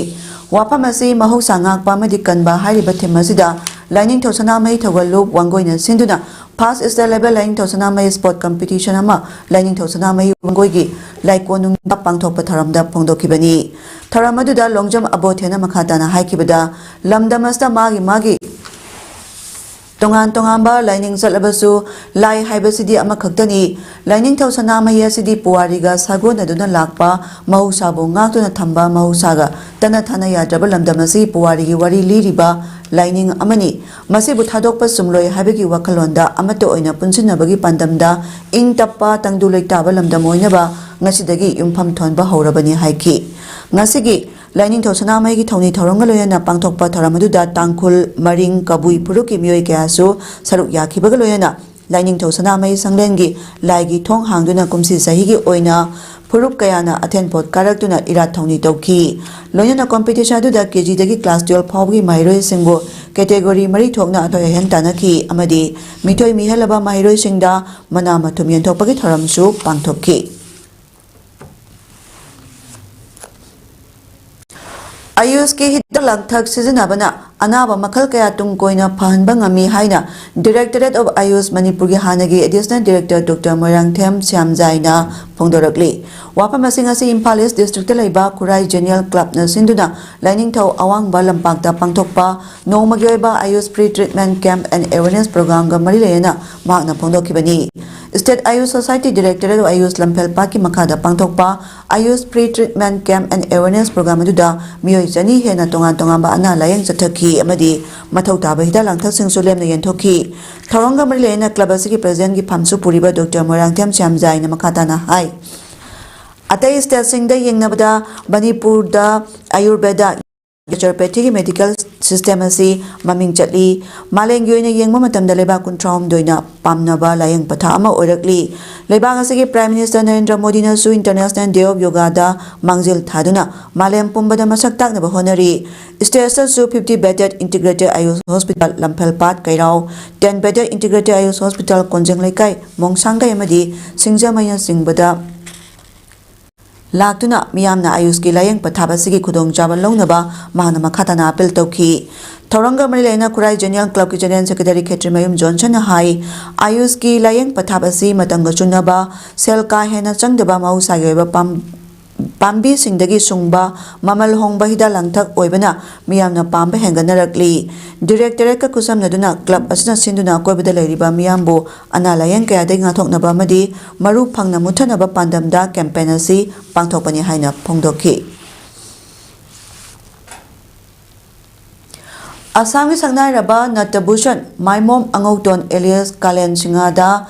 ꯋꯥꯐꯝ ꯑꯁꯤ ꯃꯍꯧꯁꯥ ꯉꯥꯛꯄ ꯑꯃꯗꯤ ꯀꯟꯕ ꯍꯥꯏꯔꯤꯕ ꯊꯤꯝ ꯑꯁꯤꯗ ꯂꯥꯏꯅꯤꯡꯊꯧ ꯁꯅꯥꯃꯍꯤ ꯊꯧꯒꯜ ꯂꯨꯞ ꯋꯥꯡꯒꯣꯏꯅ ꯁꯤꯟꯗꯨꯅ ꯐꯥꯔꯁ ꯁ꯭ꯇꯦꯠ ꯂꯦꯚꯦꯜ ꯂꯥꯏꯅꯤꯡꯊꯧ ꯁꯅꯥꯃꯍꯤ ꯁ꯭ꯄꯣꯔꯠ ꯀꯝꯄꯤꯇꯤꯁꯟ ꯑꯃ ꯂꯥꯏꯅꯤꯡꯊꯧ ꯁꯅꯥꯃꯍꯤ ꯋꯥꯡꯒꯣꯏꯒꯤ ꯂꯥꯏꯀꯣꯅꯨꯡꯗ ꯄꯥꯡꯊꯣꯛꯄ ꯊꯧꯔꯝꯗ ꯐꯣꯡꯗꯣꯛꯈꯤꯕꯅꯤ꯫ ꯊꯧꯔꯝ ꯑꯗꯨꯗ ꯂꯣꯡꯖꯝ ꯑꯕꯣꯊꯦꯅ ꯃꯈꯥ ꯇꯥꯅ ꯍꯥꯏꯈꯤꯕꯗ, ꯂꯝꯗꯝ ꯑꯁꯤꯗ ꯃꯥꯒꯤ ꯃꯥꯒꯤ ꯇꯣꯉꯥꯟ ꯇꯣꯉꯥꯟꯕ ꯂꯥꯏꯅꯤꯡ ꯆꯠꯂꯕꯁꯨ ꯂꯥꯏ ꯍꯥꯏꯕꯁꯤꯗꯤ ꯑꯃꯈꯛꯇꯅꯤ꯫ ꯂꯥꯏꯅꯤꯡꯊꯧ ꯁꯅꯥꯃꯍꯤ ꯑꯁꯤꯗꯤ ꯄꯨꯋꯥꯔꯤꯒ ꯁꯥꯒꯣꯟꯅꯗꯨꯅ ꯂꯥꯛꯄ, ꯃꯍꯧꯁꯥꯕꯨ ꯉꯥꯛꯇꯨꯅ ꯊꯝꯕ, ꯃꯍꯧꯁꯥꯒ ꯇꯠꯅ ꯊꯥꯅ ꯌꯥꯗ꯭ꯔꯕ ꯂꯝꯗꯝ ꯑꯁꯤ ꯄꯨꯋꯥꯔꯤꯒꯤ ꯋꯥꯔꯤ ꯂꯤꯔꯤꯕ ꯂꯥꯏꯅꯤꯡ ꯑꯃꯅꯤ꯫ ꯃꯁꯤꯕꯨ ꯊꯥꯗꯣꯛꯄ ꯆꯨꯝꯂꯣꯏ ꯍꯥꯏꯕꯒꯤ ꯋꯥꯈꯜꯂꯣꯟꯗ ꯑꯃꯠꯇ ꯑꯣꯏꯅ ꯄꯨꯟꯁꯤꯟꯅꯕꯒꯤ ꯄꯥꯟꯗꯝꯗ ꯏꯪ ꯇꯞꯄ, ꯇꯪꯗꯨ ꯂꯩꯇꯥꯕ ꯂꯝꯗꯝ ꯑꯣꯏꯅꯕ ꯉꯁꯤꯗꯒꯤ ꯌꯨꯝꯐꯝ ꯊꯣꯟꯕ ꯍꯧꯔꯕꯅꯤ ꯍꯥꯏꯈꯤ꯫ ꯉꯁꯤꯒꯤ ꯂꯥꯏꯅꯤꯡꯊꯧ ꯁꯅꯥꯃꯍꯤꯒꯤ ꯊꯧꯅꯤ ꯊꯧꯔꯝꯒ ꯂꯣꯏꯅꯅ ꯄꯥꯡꯊꯣꯛꯄ ꯊꯧꯔꯝ ꯑꯗꯨꯗ ꯇꯥꯡꯈꯨꯜ, ꯃꯔꯤꯡ, ꯀꯕꯨꯏ ꯐꯨꯔꯨꯞꯀꯤ ꯃꯤꯑꯣꯏ ꯀꯌꯥꯁꯨ ꯁꯔꯨꯛ ꯌꯥꯈꯤꯕꯒ ꯂꯣꯏꯅꯅ ꯂꯥꯏꯅꯤꯡꯊꯧ ꯁꯅꯥꯃꯍꯤ ꯁꯪꯂꯦꯟꯒꯤ ꯂꯥꯏꯒꯤ ꯊꯣꯡ ꯍꯥꯡꯗꯨꯅ ꯀꯨꯝꯁꯤ ꯆꯍꯤꯒꯤ ꯑꯣꯏꯅ ꯐꯨꯔꯨꯞ ꯀꯌꯥꯅ ꯑꯊꯦꯟꯄꯣꯠ ꯀꯥꯔꯛꯇꯨꯅ ꯏꯔꯥꯠ ꯊꯧꯅꯤ ꯇꯧꯈꯤ꯫ ꯂꯣꯏꯅꯅ ꯀꯝꯄꯤꯇꯤꯁꯟ ꯑꯗꯨꯗ ꯀꯦꯖꯤꯗꯒꯤ ꯀ꯭ꯂꯥꯁ ꯇꯨꯌꯦꯜꯐ ꯐꯥꯎꯕꯒꯤ ꯃꯍꯩꯔꯣꯏꯁꯤꯡꯕꯨ ꯀꯦꯇꯦꯒꯣꯔꯤ ꯃꯔꯤ ꯊꯣꯛꯅ ꯑꯊꯣꯏ ꯑꯍꯦꯟ ꯇꯥꯟꯅꯈꯤ ꯑꯃꯗꯤ ꯃꯤꯊꯣꯏ ꯃꯤꯍꯦꯜꯂꯕ ꯃꯍꯩꯔꯣꯏꯁꯤꯡꯗ ꯃꯅꯥ ꯃꯊꯨꯝ ꯌꯦꯟꯊꯣꯛꯄꯒꯤ ꯊꯧꯔꯝꯁꯨ ꯄꯥꯡꯊꯣꯛꯈꯤ꯫ ꯑꯌꯨꯁꯀꯤ ꯍꯤꯗꯥꯛ ꯂꯥꯡꯊꯛ ꯁꯤꯖꯤꯟꯅꯕꯅ ꯑꯅꯥꯕ ꯃꯈꯜ ꯀꯌꯥ ꯇꯨꯡ ꯀꯣꯏꯅ ꯐꯍꯟꯕ ꯉꯝꯃꯤ ꯍꯥꯏꯅ Directorate of Ayush ꯃꯅꯤꯄꯨꯔꯒꯤ ꯍꯥꯟꯅꯒꯤ Additional Director Doctor ꯃꯣꯏꯔꯥꯡꯊꯦꯝ ꯁ꯭ꯌꯥꯝꯖꯥꯏꯅ ꯐꯣꯡꯗꯣꯔꯛꯂꯤ꯫ ꯋꯥꯐꯝ ꯑꯁꯤ ꯉꯁꯤ ꯏꯝꯐꯥꯜ ꯏꯁ ꯗꯤꯁꯇ꯭ꯔꯤꯛꯇ ꯂꯩꯕ ꯈꯨꯔꯥꯏ ꯖꯦꯅꯤꯌꯦꯜ ꯀ꯭ꯂꯕꯅ ꯁꯤꯟꯗꯨꯅ ꯂꯥꯏꯅꯤꯡꯊꯧ ꯑꯋꯥꯡꯕ ꯂꯝꯄꯥꯛꯇ ꯄꯥꯡꯊꯣꯛꯄ ꯅꯣꯡꯃꯒꯤ ꯑꯣꯏꯕ ꯑꯌꯨꯁ Free Treatment Camp and Awareness Programꯒ ꯃꯔꯤ ꯂꯩꯅꯅ ꯃꯍꯥꯛꯅ ꯐꯣꯡꯗꯣꯛꯈꯤꯕꯅꯤ꯫ State Ayush Society Directorate of Ayush ꯂꯝꯐꯦꯜꯄꯥꯠꯀꯤ ꯃꯈꯥꯗ ꯄꯥꯡꯊꯣꯛꯄ Ayush Free Treatment Camp and Awareness Program ꯑꯗꯨꯗ ꯃꯤꯑꯣꯏ ꯆꯅꯤ ꯍꯦꯟꯅ ꯇꯣꯉꯥꯟ ꯇꯣꯉꯥꯟꯕ ꯑꯅꯥ ꯂꯥꯌꯦꯡ ꯆꯠꯊꯈꯤ ꯑꯃꯗꯤ ꯃꯊꯧ ꯇꯥꯕ ꯍꯤꯗꯥꯛ ꯂꯥꯡꯊꯛꯁꯤꯡꯁꯨ ꯂꯦꯝꯅ ꯌꯦꯟꯊꯣꯛꯈꯤ꯫ ꯊꯧꯔꯝꯒ ꯃꯔꯤ ꯂꯩꯅꯅ ꯀ꯭ꯂꯕ ꯑꯁꯤꯒꯤ ꯄ꯭ꯔꯦꯁꯤꯗꯦꯟꯒꯤ ꯐꯝꯁꯨ ꯄꯨꯔꯤꯕ ꯗꯣꯛꯇꯔ ꯃꯣꯏꯔꯥꯡꯊꯦꯝ ꯁ꯭ꯌꯥꯝꯖꯥꯏꯅ ꯃꯈꯥ ꯇꯥꯅ ꯍꯥꯏ, ꯑꯇꯩ ꯁ꯭ꯇꯦꯠꯁꯤꯡꯗ ꯌꯦꯡꯅꯕꯗ ꯃꯅꯤꯄꯨꯔꯗ ꯑꯌꯨꯔꯕꯦꯗ, ꯅꯦꯆꯨꯔꯣꯄꯦꯊꯤꯒꯤ ꯃꯦꯗꯤꯀꯦꯜ system ꯑꯁꯤ ꯃꯃꯤꯡ ꯆꯠꯂꯤ꯫ ꯃꯥꯂꯦꯝꯒꯤ ꯑꯣꯏꯅ ꯌꯦꯡꯕ ꯃꯇꯝꯗ ꯂꯩꯕꯥꯛ ꯀꯨꯟꯊ꯭ꯔꯥꯍꯨꯝꯗꯣꯏꯅ ꯄꯥꯝꯅꯕ ꯂꯥꯌꯦꯡ ꯄꯊꯥꯞ ꯑꯃ ꯑꯣꯏꯔꯛꯂꯤ꯫ ꯂꯩꯕꯥꯛ ꯑꯁꯤꯒꯤ Prime Minister Narendra ꯃꯣꯗꯤꯅꯁꯨ International Day of Yogaꯗ ꯃꯥꯡꯖꯤꯜ ꯊꯥꯗꯨꯅ ꯃꯥꯂꯦꯝ ꯄꯨꯝꯕꯗ ꯃꯁꯛ ꯇꯥꯛꯅꯕ ꯍꯣꯠꯅꯔꯤ꯫ State ꯑꯁꯤꯗꯁꯨ fifty bedded integrated AYUSH hospital ꯂꯝꯐꯦꯜꯄꯥꯠ ꯀꯩꯔꯥꯎ, ten bedded integrated AYUSH hospital ꯀꯣꯟꯖꯦꯡ ꯂꯩꯀꯥꯏ, ꯃꯣꯡꯁꯥꯡꯒꯩ ꯑꯃꯗꯤ ꯁꯤꯡꯖꯃꯩꯅꯆꯤꯡꯕꯗ ꯂꯥꯛꯇꯨꯅ ꯃꯤꯌꯥꯝꯅ AYUSHꯀꯤ ꯂꯥꯌꯦꯡ ꯄꯊꯥꯞ ꯑꯁꯤꯒꯤ ꯈꯨꯗꯣꯡꯆꯥꯕ ꯂꯧꯅꯕ ꯃꯍꯥꯛꯅ ꯃꯈꯥ ꯇꯥꯅ appeal ꯇꯧꯈꯤ꯫ ꯊꯧꯔꯝꯒ ꯃꯔꯤ ꯂꯩꯅꯅ ꯈꯨꯔꯥꯏ General Clubꯀꯤ General Secretary ꯈꯦꯇ꯭ꯔꯤꯃꯌꯨꯝ ꯖꯣꯟꯁꯟꯅ ꯍꯥꯏ, AYUSHꯀꯤ ꯂꯥꯌꯦꯡ ꯄꯊꯥꯞ ꯑꯁꯤ ꯃꯇꯝꯒ ꯆꯨꯅꯕ, ꯁꯦꯜ ꯀꯥ ꯍꯦꯟꯅ ꯆꯪꯗꯕ, ꯃꯍꯧꯁꯥꯒꯤ ꯑꯣꯏꯕ ꯄꯥꯝ-, ꯄꯥꯝꯕꯤꯁꯤꯡꯗꯒꯤ ꯁꯨꯡꯕ, ꯃꯃꯜ ꯍꯣꯡꯕ ꯍꯤꯗꯥꯛ ꯂꯥꯡꯊꯛ ꯑꯣꯏꯕꯅ ꯃꯤꯌꯥꯝꯅ ꯄꯥꯝꯕ ꯍꯦꯟꯒꯠꯅꯔꯛꯂꯤ꯫ Directorateꯀ ꯈꯨꯠꯁꯝꯅꯗꯨꯅ club ꯑꯁꯤꯅ ꯁꯤꯟꯗꯨꯅ ꯑꯀꯣꯏꯕꯗ ꯂꯩꯔꯤꯕ ꯃꯤꯌꯥꯝꯕꯨ ꯑꯅꯥ ꯂꯥꯌꯦꯡ ꯀꯌꯥꯗꯒꯤ ꯉꯥꯛꯊꯣꯛꯅꯕ ꯑꯃꯗꯤ ꯃꯔꯨ ꯐꯪꯅ ꯃꯨꯠꯊꯅꯕ ꯄꯥꯟꯗꯝꯗ campaign ꯑꯁꯤ ꯄꯥꯡꯊꯣꯛꯄꯅꯤ ꯍꯥꯏꯅ ꯐꯣꯡꯗꯣꯛꯈꯤ꯫ ꯑꯁꯥꯝꯒꯤ ꯁꯛꯅꯥꯏꯔꯕ ꯅꯇꯕꯨꯁꯟ ꯃꯥꯏꯃꯣꯝ ꯑꯉꯧꯇꯣꯟ alias ꯀꯥꯂꯦꯟ ꯁꯤꯡꯍꯗ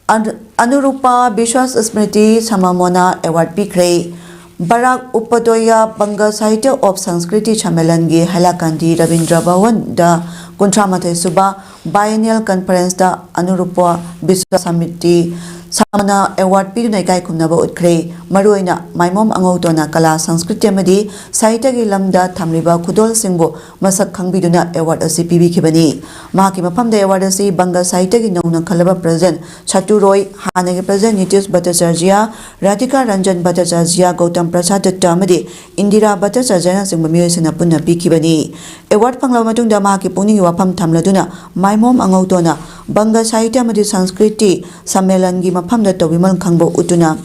ꯑꯅ-, ꯑꯅꯨꯔꯨꯄꯥ ꯕꯤꯁ꯭ꯋꯥꯁ ꯁ꯭ꯃ꯭ꯔꯤꯇꯤ ꯁꯃꯃꯣꯅꯥ award ꯄꯤꯈ꯭ꯔꯦ꯫ ꯕꯔꯥꯛ ꯎꯄꯥꯙ꯭ꯌꯥꯌ ꯕꯪꯒ ꯁꯥꯍꯤꯇ꯭ꯌ ꯑꯣꯐ ꯁꯪꯁꯀ꯭ꯔꯤꯇꯤ ꯁꯝꯃꯦꯂꯟꯒꯤ ꯍꯥꯏꯂꯥꯀꯥꯟꯗꯤ ꯔꯕꯤꯟꯗ꯭ꯔ ꯚꯋꯟꯗ ꯀꯨꯟꯊ꯭ꯔꯥ ꯃꯥꯊꯣꯏ ꯁꯨꯕ biennial conferenceꯇ ꯑꯅꯨꯔꯨꯄꯥ ꯕꯤꯁ꯭ꯋꯥꯁ ꯁꯃꯤꯇꯤ ꯁꯃꯃꯣꯅꯥ award ꯄꯤꯗꯨꯅ ꯏꯀꯥꯏ ꯈꯨꯝꯅꯕ ꯎꯠꯈ꯭ꯔꯦ꯫ ꯃꯔꯨꯑꯣꯏꯅ ꯃꯥꯏꯃꯣꯝ ꯑꯉꯧꯇꯣꯟꯅ ꯀꯂꯥ, ꯁꯪꯁꯀ꯭ꯔꯤꯇꯤ ꯑꯃꯗꯤ ꯁꯥꯍꯤꯇ꯭ꯌꯒꯤ ꯂꯝꯗ ꯊꯝꯂꯤꯕ ꯈꯨꯗꯣꯜꯁꯤꯡꯕꯨ ꯃꯁꯛ ꯈꯪꯕꯤꯗꯨꯅ award ꯑꯁꯤ ꯄꯤꯕꯤꯈꯤꯕꯅꯤ꯫ ꯃꯍꯥꯛꯀꯤ ꯃꯐꯝꯗ award ꯑꯁꯤ ꯕꯪꯒ ꯁꯥꯍꯤꯇ꯭ꯌꯒꯤ ꯅꯧꯅ ꯈꯜꯂꯕ president ꯁꯇꯨ ꯔꯣꯏ, ꯍꯥꯟꯅꯒꯤ president ꯅꯤꯇꯤꯁ ꯚꯠꯇꯆꯥꯔꯖꯤꯌꯥ, ꯔꯥꯙꯤꯀꯥ ꯔꯟꯖꯟ ꯚꯠꯇꯆꯥꯔꯖꯤꯌꯥ, ꯒꯧꯇꯝ ꯄ꯭ꯔꯁꯥꯗ ꯗꯠꯇ ꯑꯃꯗꯤ ꯏꯟꯗꯤꯔꯥ ꯚꯠꯇꯆꯥꯔꯖꯤꯌꯥꯅꯆꯤꯡꯕ ꯃꯤꯑꯣꯏꯁꯤꯡꯅ ꯄꯨꯟꯅ ꯄꯤꯈꯤꯕꯅꯤ꯫ Award ꯐꯪꯂꯕ ꯃꯇꯨꯡꯗ ꯃꯍꯥꯛꯀꯤ ꯄꯨꯛꯅꯤꯡꯒꯤ ꯋꯥꯐꯝ ꯊꯝꯂꯗꯨꯅ ꯃꯥꯏꯃꯣꯝ ꯑꯉꯧꯇꯣꯟꯅ ꯕꯪꯒ ꯁꯥꯍꯤꯇ꯭ꯌ ꯑꯃꯗꯤ ꯁꯪꯁꯀ꯭ꯔꯤꯇꯤ ꯁꯝꯃꯦꯂꯟꯒꯤ ꯃꯐꯝꯗ ꯇꯧꯕꯤꯃꯜ ꯈꯪꯕ ꯎꯠꯇꯨꯅ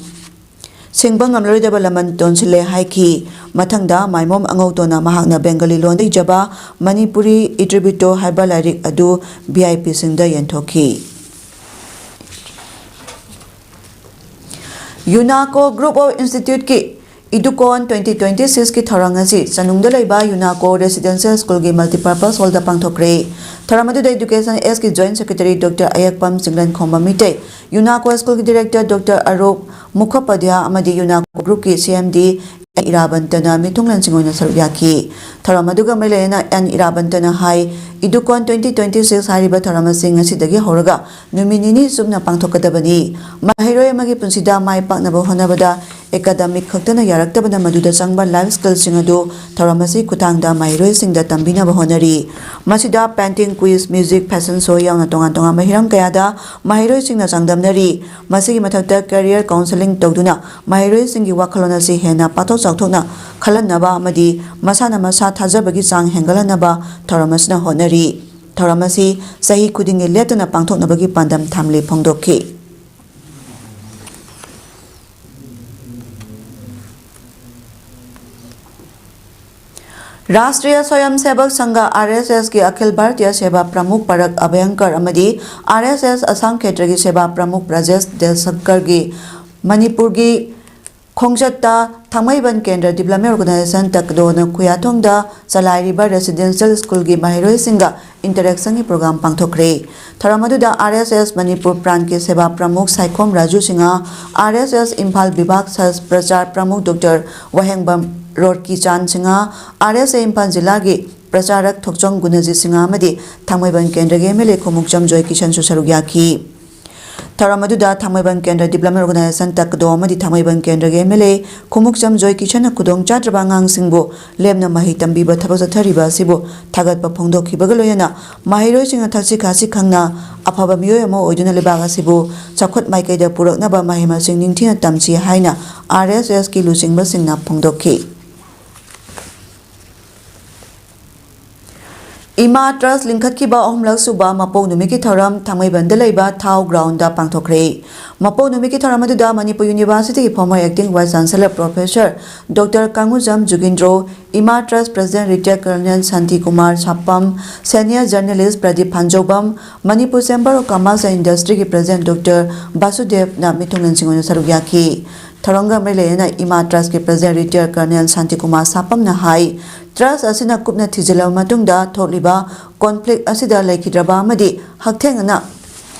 ꯁꯤꯡꯕ ꯉꯝꯂꯔꯣꯏꯗꯕ ꯂꯃꯟ ꯇꯣꯟꯁꯤꯜꯂꯦ ꯍꯥꯏꯈꯤ꯫ ꯃꯊꯪꯗ ꯃꯥꯏꯃꯣꯝ ꯑꯉꯧꯇꯣꯟꯅ ꯃꯍꯥꯛꯅ ꯕꯦꯡꯒꯂꯤ ꯂꯣꯟꯗ ꯏꯖꯕ ꯃꯅꯤꯄꯨꯔꯤ ꯏꯇ꯭ꯔꯤꯕꯤꯇꯣ ꯍꯥꯏꯕ ꯂꯥꯏꯔꯤꯛ ꯑꯗꯨ ꯚꯤ ꯑꯥꯏ ꯄꯤꯁꯤꯡꯗ ꯌꯦꯟꯊꯣꯛꯈꯤ꯫ ꯌꯨꯅꯥꯀꯣ Group of Instituteꯀꯤ ꯏꯗꯨꯀꯣꯟ twenty twenty sixꯀꯤ ꯊꯧꯔꯝ ꯑꯁꯤ ꯆꯅꯨꯡꯗ ꯂꯩꯕ ꯌꯨꯅꯥꯀꯣ Residential Schoolꯒꯤ Multipurpose Hallꯗ ꯄꯥꯡꯊꯣꯛꯈ꯭ꯔꯦ꯫ ꯊꯧꯔꯝ ꯑꯗꯨꯗ Education Sꯒꯤ Joint Secretary Doctor ꯑꯌꯦꯛꯄꯝ ꯆꯤꯡꯂꯦꯟꯈꯣꯝꯕ Meitei, ꯌꯨꯅꯥꯀꯣ Schoolꯒꯤ Director Doctor ꯑꯔꯨꯞ ꯃꯨꯈꯣꯄꯥꯙ꯭ꯌꯥ ꯑꯃꯗꯤ ꯌꯨꯅꯥꯀꯣ Groupꯀꯤ C M D ꯏꯔꯥꯕꯟꯇꯅ ꯃꯤꯊꯨꯡꯂꯦꯟꯁꯤꯡ ꯑꯣꯏꯅ ꯁꯔꯨꯛ ꯌꯥꯈꯤ꯫ ꯊꯧꯔꯝ ꯑꯗꯨꯒ ꯃꯔꯤ ꯂꯩꯅꯅ ꯑꯦꯟ ꯏꯔꯥꯕꯟꯇꯅ ꯍꯥꯏ, ꯏꯗꯨꯀꯣꯟ twenty twenty-six ꯍꯥꯏꯔꯤꯕ ꯊꯧꯔꯝ ꯑꯁꯤ ꯉꯁꯤꯗꯒꯤ ꯍꯧꯔꯒ ꯅꯨꯃꯤꯠ ꯅꯤꯅꯤ ꯆꯨꯞꯅ ꯄꯥꯡꯊꯣꯛꯀꯗꯕꯅꯤ꯫ ꯃꯍꯩꯔꯣꯏ ꯑꯃꯒꯤ ꯄꯨꯟꯁꯤꯗ ꯃꯥꯏ ꯄꯥꯛꯅꯕ ꯍꯣꯠꯅꯕꯗ academic ꯈꯛꯇꯅ ꯌꯥꯔꯛꯇꯕꯅ ꯃꯗꯨꯗ ꯆꯪꯕ life skillꯁꯤꯡ ꯑꯗꯨ ꯊꯧꯔꯝ ꯑꯁꯤ ꯈꯨꯠꯊꯥꯡꯗ ꯃꯍꯩꯔꯣꯏꯁꯤꯡꯗ ꯇꯝꯕꯤꯅꯕ ꯍꯣꯠꯅꯔꯤ꯫ ꯃꯁꯤꯗ painting, quiz, music, fashion show ꯌꯥꯎꯅ ꯇꯣꯉꯥꯟ ꯇꯣꯉꯥꯟꯕ ꯍꯤꯔꯝ ꯀꯌꯥꯗ ꯃꯍꯩꯔꯣꯏꯁꯤꯡꯅ ꯆꯥꯡꯗꯝꯅꯔꯤ꯫ ꯃꯁꯤꯒꯤ ꯃꯊꯛꯇ career counselling ꯇꯧꯗꯨꯅ ꯃꯍꯩꯔꯣꯏꯁꯤꯡꯒꯤ ꯋꯥꯈꯜꯂꯣꯟ ꯑꯁꯤ ꯍꯦꯟꯅ ꯄꯥꯛꯊꯣꯛ ꯆꯥꯎꯊꯣꯛꯅ ꯈꯜꯍꯟꯅꯕ ꯑꯃꯗꯤ ꯃꯁꯥꯅ ꯃꯁꯥ ꯊꯥꯖꯕꯒꯤ ꯆꯥꯡ ꯍꯦꯟꯒꯠꯍꯟꯅꯕ ꯊꯧꯔꯝ ꯑꯁꯤꯅ ꯍꯣꯠꯅꯔꯤ꯫ ꯊꯧꯔꯝ ꯑꯁꯤ ꯆꯍꯤ ꯈꯨꯗꯤꯡꯒꯤ ꯂꯦꯞꯇꯅ ꯄꯥꯡꯊꯣꯛꯅꯕꯒꯤ ꯄꯥꯟꯗꯝ ꯊꯝꯂꯤ ꯐꯣꯡꯗꯣꯛꯈꯤ꯫ ꯔꯥꯁꯇ꯭ꯔꯤꯌꯥ ꯁ꯭ꯋꯌꯝ ꯁꯦꯕꯛ ꯁꯪꯘ, RSSꯀꯤ ꯑꯈꯤꯜ ꯚꯥꯔꯇꯤꯌꯥ ꯁꯦꯕꯥ ꯄ꯭ꯔꯃꯨꯈ ꯄꯔꯛ ꯑꯚꯌꯪꯀꯔ ꯑꯃꯗꯤ RSS ꯑꯁꯥꯝ ꯈꯦꯇ꯭ꯔꯒꯤ ꯁꯦꯕꯥ ꯄ꯭ꯔꯃꯨꯈ ꯕ꯭ꯔꯖꯦꯁ ꯗꯦꯁꯪꯀꯔꯒꯤ ꯃꯅꯤꯄꯨꯔꯒꯤ ꯈꯣꯡꯆꯠꯇ ꯊꯥꯡꯃꯩꯕꯟ ꯀꯦꯟꯗ꯭ꯔ ꯗꯤꯕ꯭ꯂꯞꯃꯦꯟ ꯑꯣꯔꯒꯅꯥꯏꯖꯦꯁꯟ ꯇꯛꯗꯣꯅ ꯈꯨꯌꯥꯊꯣꯡꯗ ꯆꯂꯥꯏꯔꯤꯕ ꯔꯦꯁꯤꯗꯦꯟꯁꯤꯌꯦꯜ ꯁ꯭ꯀꯨꯜꯒꯤ ꯃꯍꯩꯔꯣꯏꯁꯤꯡꯒ interactionꯒꯤ ꯄ꯭ꯔꯣꯒ꯭ꯔꯥꯝ ꯄꯥꯡꯊꯣꯛꯈ꯭ꯔꯦ꯫ ꯊꯧꯔꯝ ꯑꯗꯨꯗ RSS ꯃꯅꯤꯄꯨꯔ ꯄ꯭ꯔꯥꯟꯠꯀꯤ seva pramukh Saikhom Raju Singh, RSS Imphal vibhag sah prachar pramukh doctor Wahengbam Rorkichan Singh, RSA Imphal ꯖꯤꯂꯥꯒꯤ ꯄ꯭ꯔꯆꯥꯔꯛ ꯊꯣꯛꯆꯣꯝ ꯒꯨꯅꯖꯤꯠ ꯁꯤꯡꯍ ꯑꯃꯗꯤ ꯊꯥꯡꯃꯩꯕꯟ ꯀꯦꯟꯗ꯭ꯔꯒꯤ MLA ꯈꯨꯃꯨꯛꯆꯝ ꯖꯣꯏ ꯀꯤꯁꯟꯁꯨ ꯁꯔꯨꯛ ꯌꯥꯈꯤ꯫ ꯊꯧꯔꯝ ꯑꯗꯨꯗ ꯊꯥꯡꯃꯩꯕꯟ ꯀꯦꯟꯗ꯭ꯔ ꯗꯤꯕ꯭ꯂꯞꯃꯦꯟ ꯑꯣꯔꯒꯅꯥꯏꯖꯦꯁꯟ ꯇꯛꯗꯣ ꯑꯃꯗꯤ ꯊꯥꯡꯃꯩꯕꯟ ꯀꯦꯟꯗ꯭ꯔꯒꯤ MLA ꯈꯨꯃꯨꯛꯆꯝ ꯖꯣꯏ ꯀꯤꯁꯟꯅ ꯈꯨꯗꯣꯡ ꯆꯥꯗ꯭ꯔꯕ ꯑꯉꯥꯡꯁꯤꯡꯕꯨ ꯂꯦꯝꯅ ꯃꯍꯩ ꯇꯝꯕꯤꯕ ꯊꯕꯛ ꯆꯠꯊꯔꯤꯕ ꯑꯁꯤꯕꯨ ꯊꯥꯒꯠꯄ ꯐꯣꯡꯗꯣꯛꯈꯤꯕꯒ ꯂꯣꯏꯅꯅ ꯃꯍꯩꯔꯣꯏꯁꯤꯡꯅ ꯊꯛꯁꯤ ꯈꯥꯁꯤ ꯈꯪꯅ ꯑꯐꯕ ꯃꯤꯑꯣꯏ ꯑꯃ ꯑꯣꯏꯗꯨꯅ ꯂꯩꯕꯥꯛ ꯑꯁꯤꯕꯨ ꯆꯥꯎꯈꯠ ꯃꯥꯏꯀꯩꯗ ꯄꯨꯔꯛꯅꯕ ꯃꯍꯩ ꯃꯁꯤꯡ ꯅꯤꯡꯊꯤꯅ ꯇꯝꯁꯤ ꯍꯥꯏꯅ RSSꯀꯤ ꯂꯨꯆꯤꯡꯕꯁꯤꯡꯅ ꯐꯣꯡꯗꯣꯛꯈꯤ꯫ ꯏꯃꯥ ꯇ꯭ꯔꯁ ꯂꯤꯡꯈꯠꯈꯤꯕ ꯑꯍꯨꯝꯂꯛ ꯁꯨꯕ ꯃꯄꯣꯛ ꯅꯨꯃꯤꯠꯀꯤ ꯊꯧꯔꯝ ꯊꯥꯡꯃꯩꯕꯟꯗ ꯂꯩꯕ ꯊꯥꯎ ꯒ꯭ꯔꯥꯎꯟꯗ ꯄꯥꯡꯊꯣꯛꯈ꯭ꯔꯦ꯫ ꯃꯄꯣꯛ ꯅꯨꯃꯤꯠꯀꯤ ꯊꯧꯔꯝ ꯑꯗꯨꯗ ꯃꯅꯤꯄꯨꯔ ꯌꯨꯅꯤꯚꯔꯁꯤꯇꯤꯒꯤ former acting vice chancellor professor doctor Kangujam Jugindro, Ima trust president retired colonel Shanti Kumar Sapam, senior journalist Pradip Phanjoubam, Manipur chamber of commerce and industryꯒꯤ president ꯗꯣꯛꯇꯔ ꯕꯥꯁꯨꯗꯦꯕꯅ ꯃꯤꯊꯨꯡꯂꯦꯟꯁꯤꯡ ꯑꯣꯏꯅ ꯁꯔꯨꯛ ꯌꯥꯈꯤ꯫ ꯊꯧꯔꯝꯒ ꯃꯔꯤ ꯂꯩꯅꯅ ꯏꯃꯥ ꯇ꯭ꯔꯁꯀꯤ president retired colonel Shanti Kumar ꯁꯥꯄꯝꯅ ꯍꯥꯏ, ꯇ꯭ꯔꯁ ꯑꯁꯤꯅ ꯀꯨꯞꯅ ꯊꯤꯖꯤꯜꯂꯕ ꯃꯇꯨꯡꯗ ꯊꯣꯛꯂꯤꯕ conflict ꯑꯁꯤꯗ ꯂꯩꯈꯤꯗ꯭ꯔꯕ ꯑꯃꯗꯤ ꯍꯛꯊꯦꯡꯅꯅ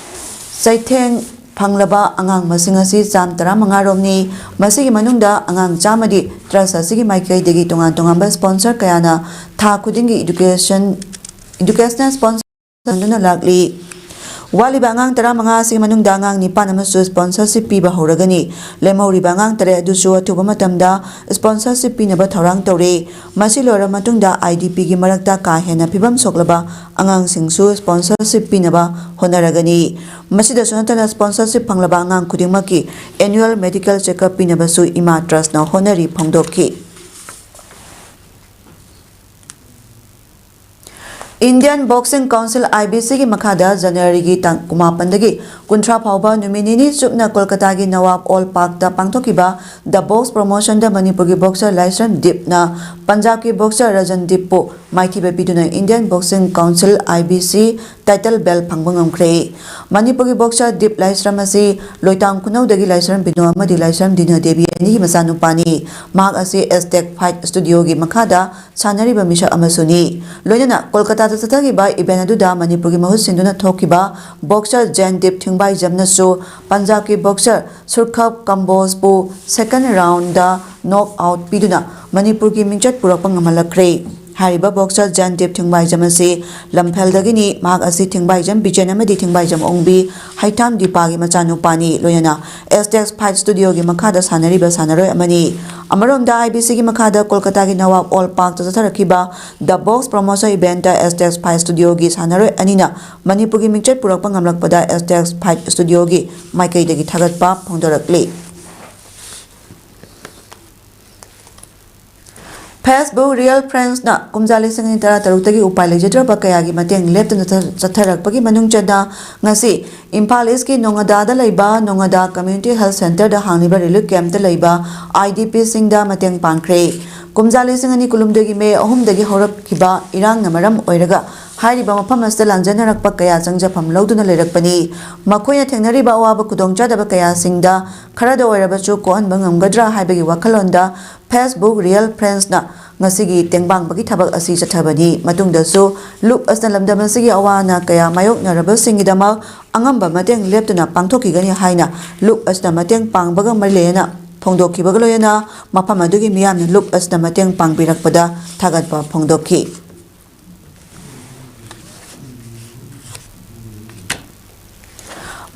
ꯆꯩꯊꯦꯡ ꯐꯪꯂꯕ ꯑꯉꯥꯡ ꯃꯁꯤꯡ ꯑꯁꯤ ꯆꯥꯝ ꯇꯔꯥꯃꯉꯥ ꯔꯣꯝꯅꯤ꯫ ꯃꯁꯤꯒꯤ ꯃꯅꯨꯡꯗ ꯑꯉꯥꯡ ꯆꯥꯝꯃꯗꯤ ꯇ꯭ꯔꯁ ꯑꯁꯤꯒꯤ ꯃꯥꯏꯀꯩꯗꯒꯤ ꯇꯣꯉꯥꯟ ꯇꯣꯉꯥꯟꯕ ꯁ꯭ꯄꯣꯟꯁꯔ ꯀꯌꯥꯅ ꯊꯥ ꯈꯨꯗꯤꯡꯒꯤ ꯏꯗꯨꯀꯦꯁꯟ, ꯏꯗꯨꯀꯦꯁꯅꯦꯜ ꯁ꯭ꯄꯣꯟꯁꯔ ꯇꯧꯗꯨꯅ ꯂꯥꯛꯂꯤ꯫ ꯋꯥꯠꯂꯤꯕ ꯑꯉꯥꯡ ꯇꯔꯥꯃꯉꯥ ꯑꯁꯤꯒꯤ ꯃꯅꯨꯡꯗ ꯑꯉꯥꯡ ꯅꯤꯄꯥꯟ ꯑꯃꯁꯨ ꯁ꯭ꯄꯣꯟꯁꯔꯁꯤꯞ ꯄꯤꯕ ꯍꯧꯔꯒꯅꯤ꯫ ꯂꯦꯝꯍꯧꯔꯤꯕ ꯑꯉꯥꯡ ꯇꯔꯦꯠ ꯑꯗꯨꯁꯨ ꯑꯊꯨꯕ ꯃꯇꯝꯗ ꯁ꯭ꯄꯣꯟꯁꯔꯁꯤꯞ ꯄꯤꯅꯕ ꯊꯧꯔꯥꯡ ꯇꯧꯔꯤ꯫ ꯃꯁꯤ ꯂꯣꯏꯔꯕ ꯃꯇꯨꯡꯗ ꯑꯥꯏ ꯗꯤ ꯄꯤꯒꯤ ꯃꯔꯛꯇ ꯀꯥ ꯍꯦꯟꯅ ꯐꯤꯕꯝ ꯁꯣꯛꯂꯕ ꯑꯉꯥꯡꯁꯤꯡꯁꯨ ꯁ꯭ꯄꯣꯟꯁꯔꯁꯤꯞ ꯄꯤꯅꯕ ꯍꯣꯠꯅꯔꯒꯅꯤ꯫ ꯃꯁꯤꯗꯁꯨ ꯅꯠꯇꯅ ꯁ꯭ꯄꯣꯟꯁꯔꯁꯤꯞ ꯐꯪꯂꯕ ꯑꯉꯥꯡ ꯈꯨꯗꯤꯡꯃꯛꯀꯤ ꯑꯦꯅꯨꯋꯦꯜ ꯃꯦꯗꯤꯀꯦꯜ ꯆꯦꯛꯑꯞ ꯄꯤꯅꯕꯁꯨ ꯏꯃꯥ ꯇ꯭ꯔꯁꯅ ꯍꯣꯠꯅꯔꯤ ꯐꯣꯡꯗꯣꯛꯈꯤ꯫ Indian Boxing Council, I B C ꯒꯤ ꯃꯈꯥꯗ ꯖꯅꯋꯥꯔꯤꯒꯤ ꯇꯥꯡ ꯀꯨꯟꯃꯥꯄꯟꯗꯒꯤ ꯀꯨꯟꯊ꯭ꯔꯥ ꯐꯥꯎꯕ ꯅꯨꯃꯤꯠ ꯅꯤꯅꯤ ꯆꯨꯞꯅ ꯀꯣꯜꯀꯇꯥꯒꯤ ꯅꯋꯥꯕ ꯑꯣꯜ ꯄꯥꯔꯛꯇ ꯄꯥꯡꯊꯣꯛꯈꯤꯕ The Box Promotionꯗ ꯃꯅꯤꯄꯨꯔꯒꯤ boxer ꯂꯥꯏꯁ꯭ꯔꯝ ꯗꯤꯞꯅ ꯄꯟꯖꯥꯕꯀꯤ boxer ꯔꯖꯟ ꯗꯤꯞꯄꯨ ꯃꯥꯏꯊꯤꯕ ꯄꯤꯗꯨꯅ Indian Boxing Council, I B C title belt ꯐꯪꯕ ꯉꯝꯈ꯭ꯔꯦ꯫ ꯃꯅꯤꯄꯨꯔꯒꯤ boxer ꯗꯤꯞ ꯂꯥꯏꯁ꯭ꯔꯝ ꯑꯁꯤ ꯂꯣꯏꯇꯥꯡ ꯈꯨꯅꯧꯗꯒꯤ ꯂꯥꯏꯁ꯭ꯔꯝ ꯕꯤꯅꯣ ꯑꯃꯗꯤ ꯂꯥꯏꯁ꯭ꯔꯝ ꯗꯤꯅ ꯗꯦꯕꯤ ꯑꯅꯤꯒꯤ ꯃꯆꯥꯅꯨꯄꯥꯅꯤ꯫ ꯃꯍꯥꯛ ꯑꯁꯤ ꯑꯦꯁꯇꯦꯛ ꯐꯥꯏꯠ ꯁ꯭ꯇꯨꯗꯤꯑꯣꯒꯤ ꯃꯈꯥꯗ ꯁꯥꯟꯅꯔꯤꯕ ꯃꯤꯁꯛ ꯑꯃꯁꯨꯅꯤ꯫ ꯂꯣꯏꯅꯅ ꯀꯣꯜꯀꯇꯥꯗ ꯆꯠꯊꯈꯤꯕ ꯏꯚꯦꯟꯠ ꯑꯗꯨꯗ ꯃꯅꯤꯄꯨꯔꯒꯤ ꯃꯍꯨꯠ ꯁꯤꯟꯗꯨꯅ ꯊꯣꯛꯈꯤꯕ boxer ꯖꯦꯟꯗꯤꯞ ꯊꯤꯡꯕꯥꯏꯖꯝꯅꯁꯨ ꯄꯟꯖꯥꯕꯀꯤ boxer ꯁꯨꯔꯈꯕ ꯀꯝꯕꯣꯖꯄꯨ second roundꯗ knock out ꯄꯤꯗꯨꯅ ꯃꯅꯤꯄꯨꯔꯒꯤ ꯃꯤꯡꯆꯠ ꯄꯨꯔꯛꯄ ꯉꯝꯍꯜꯂꯛꯈ꯭ꯔꯦ꯫ ꯍꯥꯏꯔꯤꯕ boxer ꯖꯦꯟꯗꯤꯞ ꯊꯤꯡꯕꯥꯏꯖꯝ ꯑꯁꯤ ꯂꯝꯐꯦꯜꯗꯒꯤꯅꯤ꯫ ꯃꯍꯥꯛ ꯑꯁꯤ ꯊꯤꯡꯕꯥꯏꯖꯝ ꯕꯤꯖꯦꯟ ꯑꯃꯗꯤ ꯊꯤꯡꯕꯥꯏꯖꯝ ꯑꯣꯡꯕꯤ ꯍꯩꯊꯥꯝ ꯗꯤꯄꯥꯒꯤ ꯃꯆꯥꯅꯨꯄꯥꯅꯤ꯫ ꯂꯣꯏꯅꯅ ꯑꯦꯁꯇꯦꯛ ꯐꯥꯏꯠ ꯁ꯭ꯇꯨꯗꯤꯑꯣꯒꯤ ꯃꯈꯥꯗ ꯁꯥꯟꯅꯔꯤꯕ ꯁꯥꯟꯅꯔꯣꯏ ꯑꯃꯅꯤ꯫ ꯑꯃꯔꯣꯝꯗ, I B Cꯒꯤ ꯃꯈꯥꯗ ꯀꯣꯜꯀꯇꯥꯒꯤ ꯅꯋꯥꯕ ꯑꯣꯜ ꯄꯥꯔꯛꯇ ꯆꯠꯊꯔꯛꯈꯤꯕ The Box Promotion eventꯇ ꯑꯦꯁꯇꯦꯛ ꯐꯥꯏꯠ ꯁ꯭ꯇꯨꯗꯤꯑꯣꯒꯤ ꯁꯥꯟꯅꯔꯣꯏ ꯑꯅꯤꯅ ꯃꯅꯤꯄꯨꯔꯒꯤ ꯃꯤꯡꯆꯠ ꯄꯨꯔꯛꯄ ꯉꯝꯂꯛꯄꯗ ꯑꯦꯁꯇꯦꯛ ꯐꯥꯏꯠ ꯁ꯭ꯇꯨꯗꯤꯑꯣꯒꯤ ꯃꯥꯏꯀꯩꯗꯒꯤ ꯊꯥꯒꯠꯄ ꯐꯣꯡꯗꯣꯔꯛꯂꯤ꯫ Facebook Real Friendsꯅ ꯀꯨꯝꯖꯥ ꯂꯤꯁꯤꯡ ꯑꯅꯤ ꯇꯔꯥꯇꯔꯨꯛꯇꯒꯤ ꯎꯄꯥꯏ ꯂꯩꯖꯗ꯭ꯔꯕ ꯀꯌꯥꯒꯤ ꯃꯇꯦꯡ ꯂꯦꯞꯇꯅ ꯆꯠꯊ-, ꯆꯠꯊꯔꯛꯄꯒꯤ ꯃꯅꯨꯡ ꯆꯟꯅ ꯉꯁꯤ ꯏꯝꯐꯥꯜ ꯏꯁꯀꯤ ꯅꯣꯉꯥꯗꯥꯗ ꯂꯩꯕ ꯅꯣꯉꯥꯗꯥ Community Health Centreꯗ ꯍꯥꯡꯂꯤꯕ relief campꯇ ꯂꯩꯕ I D Pꯁꯤꯡꯗ ꯃꯇꯦꯡ ꯄꯥꯡꯈ꯭ꯔꯦ꯫ ꯀꯨꯝꯖꯥ ꯂꯤꯁꯤꯡ ꯑꯅꯤ ꯀꯨꯟꯍꯨꯝꯗꯣꯏꯒꯤ ꯃꯦ ꯑꯍꯨꯝꯗꯒꯤ ꯍꯧꯔꯛꯈꯤꯕ ꯏꯔꯥꯡꯅ ꯃꯔꯝ ꯑꯣꯏꯔꯒ ꯍꯥꯏꯔꯤꯕ ꯃꯐꯝ ꯑꯁꯤꯗ ꯂꯥꯟꯖꯦꯟꯅꯔꯛꯄ ꯀꯌꯥ ꯆꯪꯖꯐꯝ ꯂꯧꯗꯨꯅ ꯂꯩꯔꯛꯄꯅꯤ꯫ ꯃꯈꯣꯏꯅ ꯊꯦꯡꯅꯔꯤꯕ ꯑꯋꯥꯕ ꯈꯨꯗꯣꯡꯆꯥꯗꯕ ꯀꯌꯥꯁꯤꯡꯗ ꯈꯔꯗ ꯑꯣꯏꯔꯕꯁꯨ ꯀꯣꯛꯍꯟꯕ ꯉꯝꯒꯗ꯭ꯔꯥ ꯍꯥꯏꯕꯒꯤ ꯋꯥꯈꯜꯂꯣꯟꯗ Facebook Real Friendsꯅ ꯉꯁꯤꯒꯤ ꯇꯦꯡꯕꯥꯡꯕꯒꯤ ꯊꯕꯛ ꯑꯁꯤ ꯆꯠꯊꯕꯅꯤ꯫ ꯃꯇꯨꯡꯗꯁꯨ ꯂꯨꯞ ꯑꯁꯤꯅ ꯂꯝꯗꯝ ꯑꯁꯤꯒꯤ ꯑꯋꯥ ꯑꯅꯥ ꯀꯌꯥ ꯃꯥꯌꯣꯛꯅꯔꯕꯁꯤꯡꯒꯤꯗꯃꯛ ꯑꯉꯝꯕ ꯃꯇꯦꯡ ꯂꯦꯞꯇꯅ ꯄꯥꯡꯊꯣꯛꯈꯤꯒꯅꯤ ꯍꯥꯏꯅ ꯂꯨꯞ ꯑꯁꯤꯗ ꯃꯇꯦꯡ ꯄꯥꯡꯕꯒ ꯃꯔꯤ ꯂꯩꯅꯅ ꯐꯣꯡꯗꯣꯛꯈꯤꯕꯒ ꯂꯣꯏꯅꯅ ꯃꯐꯝ ꯑꯗꯨꯒꯤ ꯃꯤꯌꯥꯝꯅ ꯂꯨꯞ ꯑꯁꯤꯗ ꯃꯇꯦꯡ ꯄꯥꯡꯕꯤꯔꯛꯄꯗ ꯊꯥꯒꯠꯄ ꯐꯣꯡꯗꯣꯛꯈꯤ꯫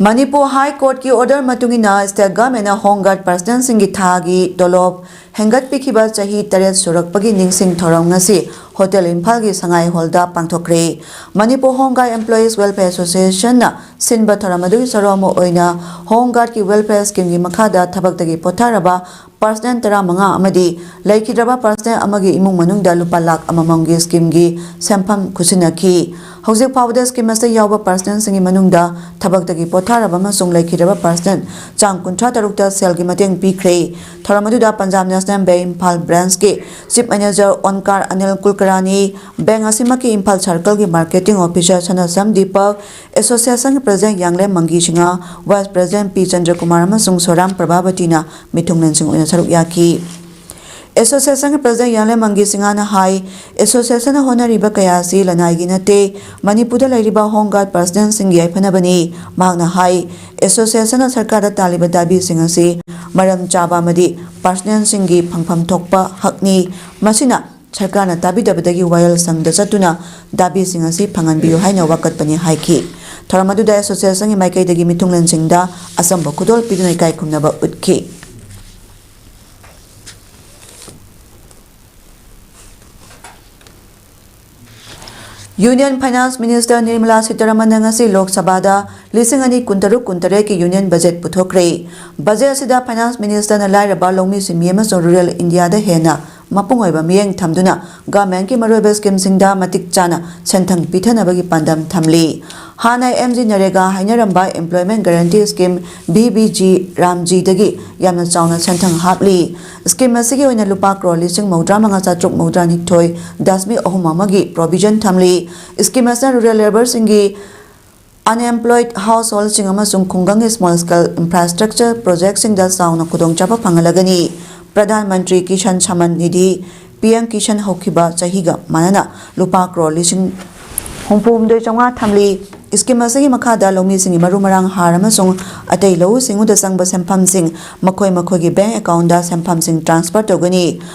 ꯃꯅꯤꯄꯨꯔ ꯍꯥꯏ ꯀꯣꯔꯠꯀꯤ ꯑꯣꯔꯗꯔ ꯃꯇꯨꯡ ꯏꯟꯅ ꯁ꯭ꯇꯦꯠ ꯒꯚꯔꯟꯃꯦꯟꯠꯅ ꯍꯣꯝ ꯒꯥꯔꯗ ꯄꯔꯁꯅꯦꯜꯁꯤꯡꯒꯤ ꯊꯥꯒꯤ ꯇꯣꯂꯣꯞ ꯍꯦꯟꯒꯠꯄꯤꯈꯤꯕ ꯆꯍꯤ ꯇꯔꯦꯠ ꯁꯨꯔꯛꯄꯒꯤ ꯅꯤꯡꯁꯤꯡ ꯊꯧꯔꯝ ꯉꯁꯤ ꯍꯣꯇꯦꯜ ꯏꯝꯐꯥꯜꯒꯤ ꯁꯉꯥꯏ ꯍꯣꯜꯗ ꯄꯥꯡꯊꯣꯛꯈ꯭ꯔꯦ꯫ ꯃꯅꯤꯄꯨꯔ ꯍꯣꯝ ꯒꯥꯔꯗ ꯑꯦꯝꯄ꯭ꯂꯣꯌꯤꯁ ꯋꯦꯜꯐꯤꯌꯔ ꯑꯦꯁꯣꯁꯤꯌꯦꯁꯟꯅ ꯁꯤꯟꯕ ꯊꯧꯔꯝ ꯑꯗꯨꯒꯤ ꯁꯔꯨꯛ ꯑꯃ ꯑꯣꯏꯅ ꯍꯣꯝ ꯒꯥꯔꯗꯀꯤ ꯋꯦꯜꯐꯤꯌꯔ ꯁ꯭ꯀꯤꯝꯒꯤ ꯃꯈꯥꯗ ꯊꯕꯛꯇꯒꯤ ꯄꯣꯊꯥꯔꯕ ꯄꯔꯁꯅꯦꯜ ꯇꯔꯥꯃꯉꯥ ꯑꯃꯗꯤ ꯂꯩꯈꯤꯗ꯭ꯔꯕ ꯄꯔꯁꯅꯦꯜ ꯑꯃꯒꯤ ꯏꯃꯨꯡ ꯃꯅꯨꯡꯗ ꯂꯨꯄꯥ ꯂꯥꯈ ꯑꯃꯃꯝꯒꯤ ꯁꯦꯟꯐꯝ ꯈꯨꯠꯁꯤꯟꯅꯈꯤ꯫ ꯍꯧꯖꯤꯛ ꯐꯥꯎꯕꯗ ꯁ꯭ꯀꯤꯝ ꯑꯁꯤꯗ ꯌꯥꯎꯕ ꯄꯔꯁꯅꯦꯜꯁꯤꯡꯒꯤ ꯃꯅꯨꯡꯗ ꯊꯕꯛꯇꯒꯤ ꯄꯣꯊꯥꯔꯕ ꯑꯃꯁꯨꯡ ꯂꯩꯈꯤꯗ꯭ꯔꯕ ꯄꯔꯁꯅꯦꯜ ꯆꯥꯡ ꯀꯨꯟꯊ꯭ꯔꯥ ꯇꯔꯨꯛꯇ ꯁꯦꯜꯒꯤ ꯃꯇꯦꯡ ꯄꯤꯈ꯭ꯔꯦ꯫ ꯊꯧꯔꯝ ꯑꯗꯨꯗ ꯄꯟꯖꯥꯕ ꯅꯦꯁꯅꯦꯜ ꯕꯦꯡꯛ ꯏꯝꯐꯥꯜ ꯕ꯭ꯔꯥꯟꯁꯀꯤ ꯆꯤꯐ ꯃꯦꯅꯦꯖꯔ ꯑꯣꯟꯀꯥꯔ ꯑꯅꯤꯜ ꯀꯨꯜꯀꯔꯥꯅꯤ, ꯕꯦꯡꯛ ꯑꯁꯤꯃꯛꯀꯤ ꯏꯝꯐꯥꯜ ꯁꯔꯀꯜꯒꯤ ꯃꯥꯔꯀꯦꯇꯤꯡ ꯑꯣꯐꯤꯁꯥꯔ ꯁꯅꯥꯁꯝ ꯗꯤꯄꯛ, ꯑꯦꯁꯣꯁꯤꯌꯦꯁꯟꯒꯤ president Yanglem Mangi Singh, vice president P Chandrakumar ꯑꯃꯁꯨꯡ ꯁꯣꯔꯥꯝ ꯄ꯭ꯔꯚꯥꯕꯇꯤꯅ ꯃꯤꯊꯨꯡꯂꯦꯟꯁꯤꯡ ꯑꯣꯏꯅ ꯁꯔꯨꯛ ꯌꯥꯈꯤ꯫ ꯑꯦꯁꯣꯁꯤꯌꯦꯁꯟꯒꯤ ꯄ꯭ꯔꯁꯤꯗꯦꯟꯠ ꯌꯥꯡꯂꯦꯝ ꯃꯪꯒꯤ ꯁꯤꯡꯍꯅ ꯍꯥꯏ, ꯑꯦꯁꯣꯁꯤꯌꯦꯁꯟꯅ ꯍꯣꯠꯅꯔꯤꯕ ꯀꯌꯥ ꯑꯁꯤ ꯂꯅꯥꯏꯒꯤ ꯅꯠꯇꯦ꯫ ꯃꯅꯤꯄꯨꯔꯗ ꯂꯩꯔꯤꯕ ꯍꯣꯝ ꯒꯥꯔꯗ ꯄꯔꯁꯅꯦꯜꯁꯤꯡꯒꯤ ꯌꯥꯏꯐꯅꯕꯅꯤ꯫ ꯃꯍꯥꯛꯅ ꯍꯥꯏ, ꯑꯦꯁꯣꯁꯤꯌꯦꯁꯟꯅ ꯁꯔꯀꯥꯔꯗ ꯇꯥꯜꯂꯤꯕ ꯗꯥꯕꯤꯁꯤꯡ ꯑꯁꯤ ꯃꯔꯝ ꯆꯥꯕ ꯑꯃꯗꯤ ꯄꯔꯁꯅꯦꯜꯁꯤꯡꯒꯤ ꯐꯪꯐꯝ ꯊꯣꯛꯄ ꯍꯛꯅꯤ꯫ ꯃꯁꯤꯅ ꯁꯔꯀꯥꯔꯅ ꯇꯥꯕꯤꯗꯕꯗꯒꯤ ꯋꯥꯌꯦꯜ ꯁꯪꯗ ꯆꯠꯇꯨꯅ ꯗꯥꯕꯤꯁꯤꯡ ꯑꯁꯤ ꯐꯪꯍꯟꯕꯤꯌꯨ ꯍꯥꯏꯅ ꯋꯥꯀꯠꯄꯅꯤ ꯍꯥꯏꯈꯤ꯫ ꯊꯧꯔꯝ ꯑꯗꯨꯗ ꯑꯦꯁꯣꯁꯤꯌꯦꯁꯟꯒꯤ ꯃꯥꯏꯀꯩꯗꯒꯤ ꯃꯤꯊꯨꯡꯂꯦꯟꯁꯤꯡꯗ ꯑꯆꯝꯕ ꯈꯨꯗꯣꯜ ꯄꯤꯗꯨꯅ ꯏꯀꯥꯏ ꯈꯨꯝꯅꯕ ꯎꯠꯈꯤ꯫ ꯌꯨꯅꯤꯌꯟ ꯐꯥꯏꯅꯥꯟꯁ ꯃꯤꯅꯤꯁꯇꯔ ꯅꯤꯔꯃꯂꯥ ꯁꯤꯇꯥꯔꯥꯃꯟꯅ ꯉꯁꯤ ꯂꯣꯛ ꯁꯚꯥꯗ ꯂꯤꯁꯤꯡ ꯑꯅꯤ ꯀꯨꯟꯇꯔꯨꯛ ꯀꯨꯟꯇꯔꯦꯠꯀꯤ ꯌꯨꯅꯤꯌꯟ ꯕꯖꯦꯠ ꯄꯨꯊꯣꯛꯈ꯭ꯔꯦ꯫ ꯕꯖꯦꯠ ꯑꯁꯤꯗ ꯐꯥꯏꯅꯥꯟꯁ ꯃꯤꯅꯤꯁꯇꯔꯅ ꯂꯥꯏꯔꯕ, ꯂꯧꯃꯤ ꯁꯤꯟꯃꯤ ꯑꯃꯁꯨꯡ ꯔꯨꯔꯦꯜ ꯏꯟꯗꯤꯌꯥꯗ ꯍꯦꯟꯅ ꯃꯄꯨꯡ ꯑꯣꯏꯕ ꯃꯤꯠꯌꯦꯡ ꯊꯝꯗꯨꯅ ꯒꯚꯔꯟꯃꯦꯟꯠꯀꯤ ꯃꯔꯨꯑꯣꯏꯕ ꯁ꯭ꯀꯤꯝꯁꯤꯡꯗ ꯃꯇꯤꯛ ꯆꯥꯅ ꯁꯦꯟꯊꯪ ꯄꯤꯊꯅꯕꯒꯤ ꯄꯥꯟꯗꯝ ꯊꯝꯂꯤ꯫ ꯍꯥꯟꯅ ꯑꯦꯝ ꯖꯤ ꯅꯔꯦꯒꯥ ꯍꯥꯏꯅꯔꯝꯕ employment guarantee scheme, V B G ꯔꯥꯝꯖꯤꯗꯒꯤ ꯌꯥꯝꯅ ꯆꯥꯎꯅ ꯁꯦꯟꯊꯪ ꯍꯥꯞꯂꯤ꯫ ꯁ꯭ꯀꯤꯝ ꯑꯁꯤꯒꯤ ꯑꯣꯏꯅ ꯂꯨꯄꯥ ꯀ꯭ꯔꯣꯔ ꯂꯤꯁꯤꯡ ꯃꯧꯗ꯭ꯔꯥ ꯃꯉꯥ ꯆꯥꯇ꯭ꯔꯨꯛ ꯃꯧꯗ꯭ꯔꯥ ꯅꯤꯊꯣꯏ ꯗꯁꯃꯤꯛ ꯑꯍꯨꯝ ꯑꯃꯒꯤ ꯄ꯭ꯔꯣꯚꯤꯖꯟ ꯊꯝꯂꯤ꯫ ꯁ꯭ꯀꯤꯝ ꯑꯁꯤꯅ ꯔꯨꯔꯦꯜ ꯂꯦꯕꯔꯁꯤꯡꯒꯤ, ꯑꯟꯑꯦꯝꯄ꯭ꯂꯣꯏꯗ ꯍꯥꯎꯁꯍꯣꯜꯗꯁꯤꯡ ꯑꯃꯁꯨꯡ ꯈꯨꯡꯒꯪꯒꯤ ꯁ꯭ꯃꯣꯜ ꯁ꯭ꯀꯦꯜ ꯏꯟꯐ꯭ꯔꯥꯁ꯭ꯇ꯭ꯔꯛꯆꯔ ꯄ꯭ꯔꯣꯖꯦꯛꯁꯤꯡꯗ ꯆꯥꯎꯅ ꯈꯨꯗꯣꯡꯆꯥꯕ ꯐꯪꯍꯜꯂꯒꯅꯤ꯫ ꯄ꯭ꯔꯙꯥꯟ ꯃꯟꯇ꯭ꯔꯤ ꯀꯤꯁꯥꯟ ꯁꯝꯃꯥꯟ ꯅꯤꯙꯤ ꯄꯤ ꯑꯦꯝ ꯀꯤꯁꯟ ꯍꯧꯈꯤꯕ ꯆꯍꯤꯒ ꯃꯥꯟꯅꯅ ꯂꯨꯄꯥ ꯀ꯭ꯔꯣꯔ ꯂꯤꯁꯤꯡ ꯍꯨꯝꯐꯨ ꯍꯨꯝꯗꯣꯏ ꯆꯥꯝꯃꯉꯥ ꯊꯝꯂꯤ꯫ ꯁ꯭ꯀꯤꯝ ꯑꯁꯤꯒꯤ ꯃꯈꯥꯗ ꯂꯧꯃꯤꯁꯤꯡꯒꯤ ꯃꯔꯨ ꯃꯔꯥꯡ, ꯍꯥꯔ ꯑꯃꯁꯨꯡ ꯑꯇꯩ ꯂꯧꯎ ꯁꯤꯡꯎꯗ ꯆꯪꯕ ꯁꯦꯟꯐꯝꯁꯤꯡ ꯃꯈꯣꯏ ꯃꯈꯣꯏꯒꯤ ꯕꯦꯡꯛ ꯑꯦꯀꯥꯎꯟꯗ ꯁꯦꯟꯐꯝꯁꯤꯡ ꯇ꯭ꯔꯥꯟꯁꯐꯔ ꯇꯧꯒꯅꯤ꯫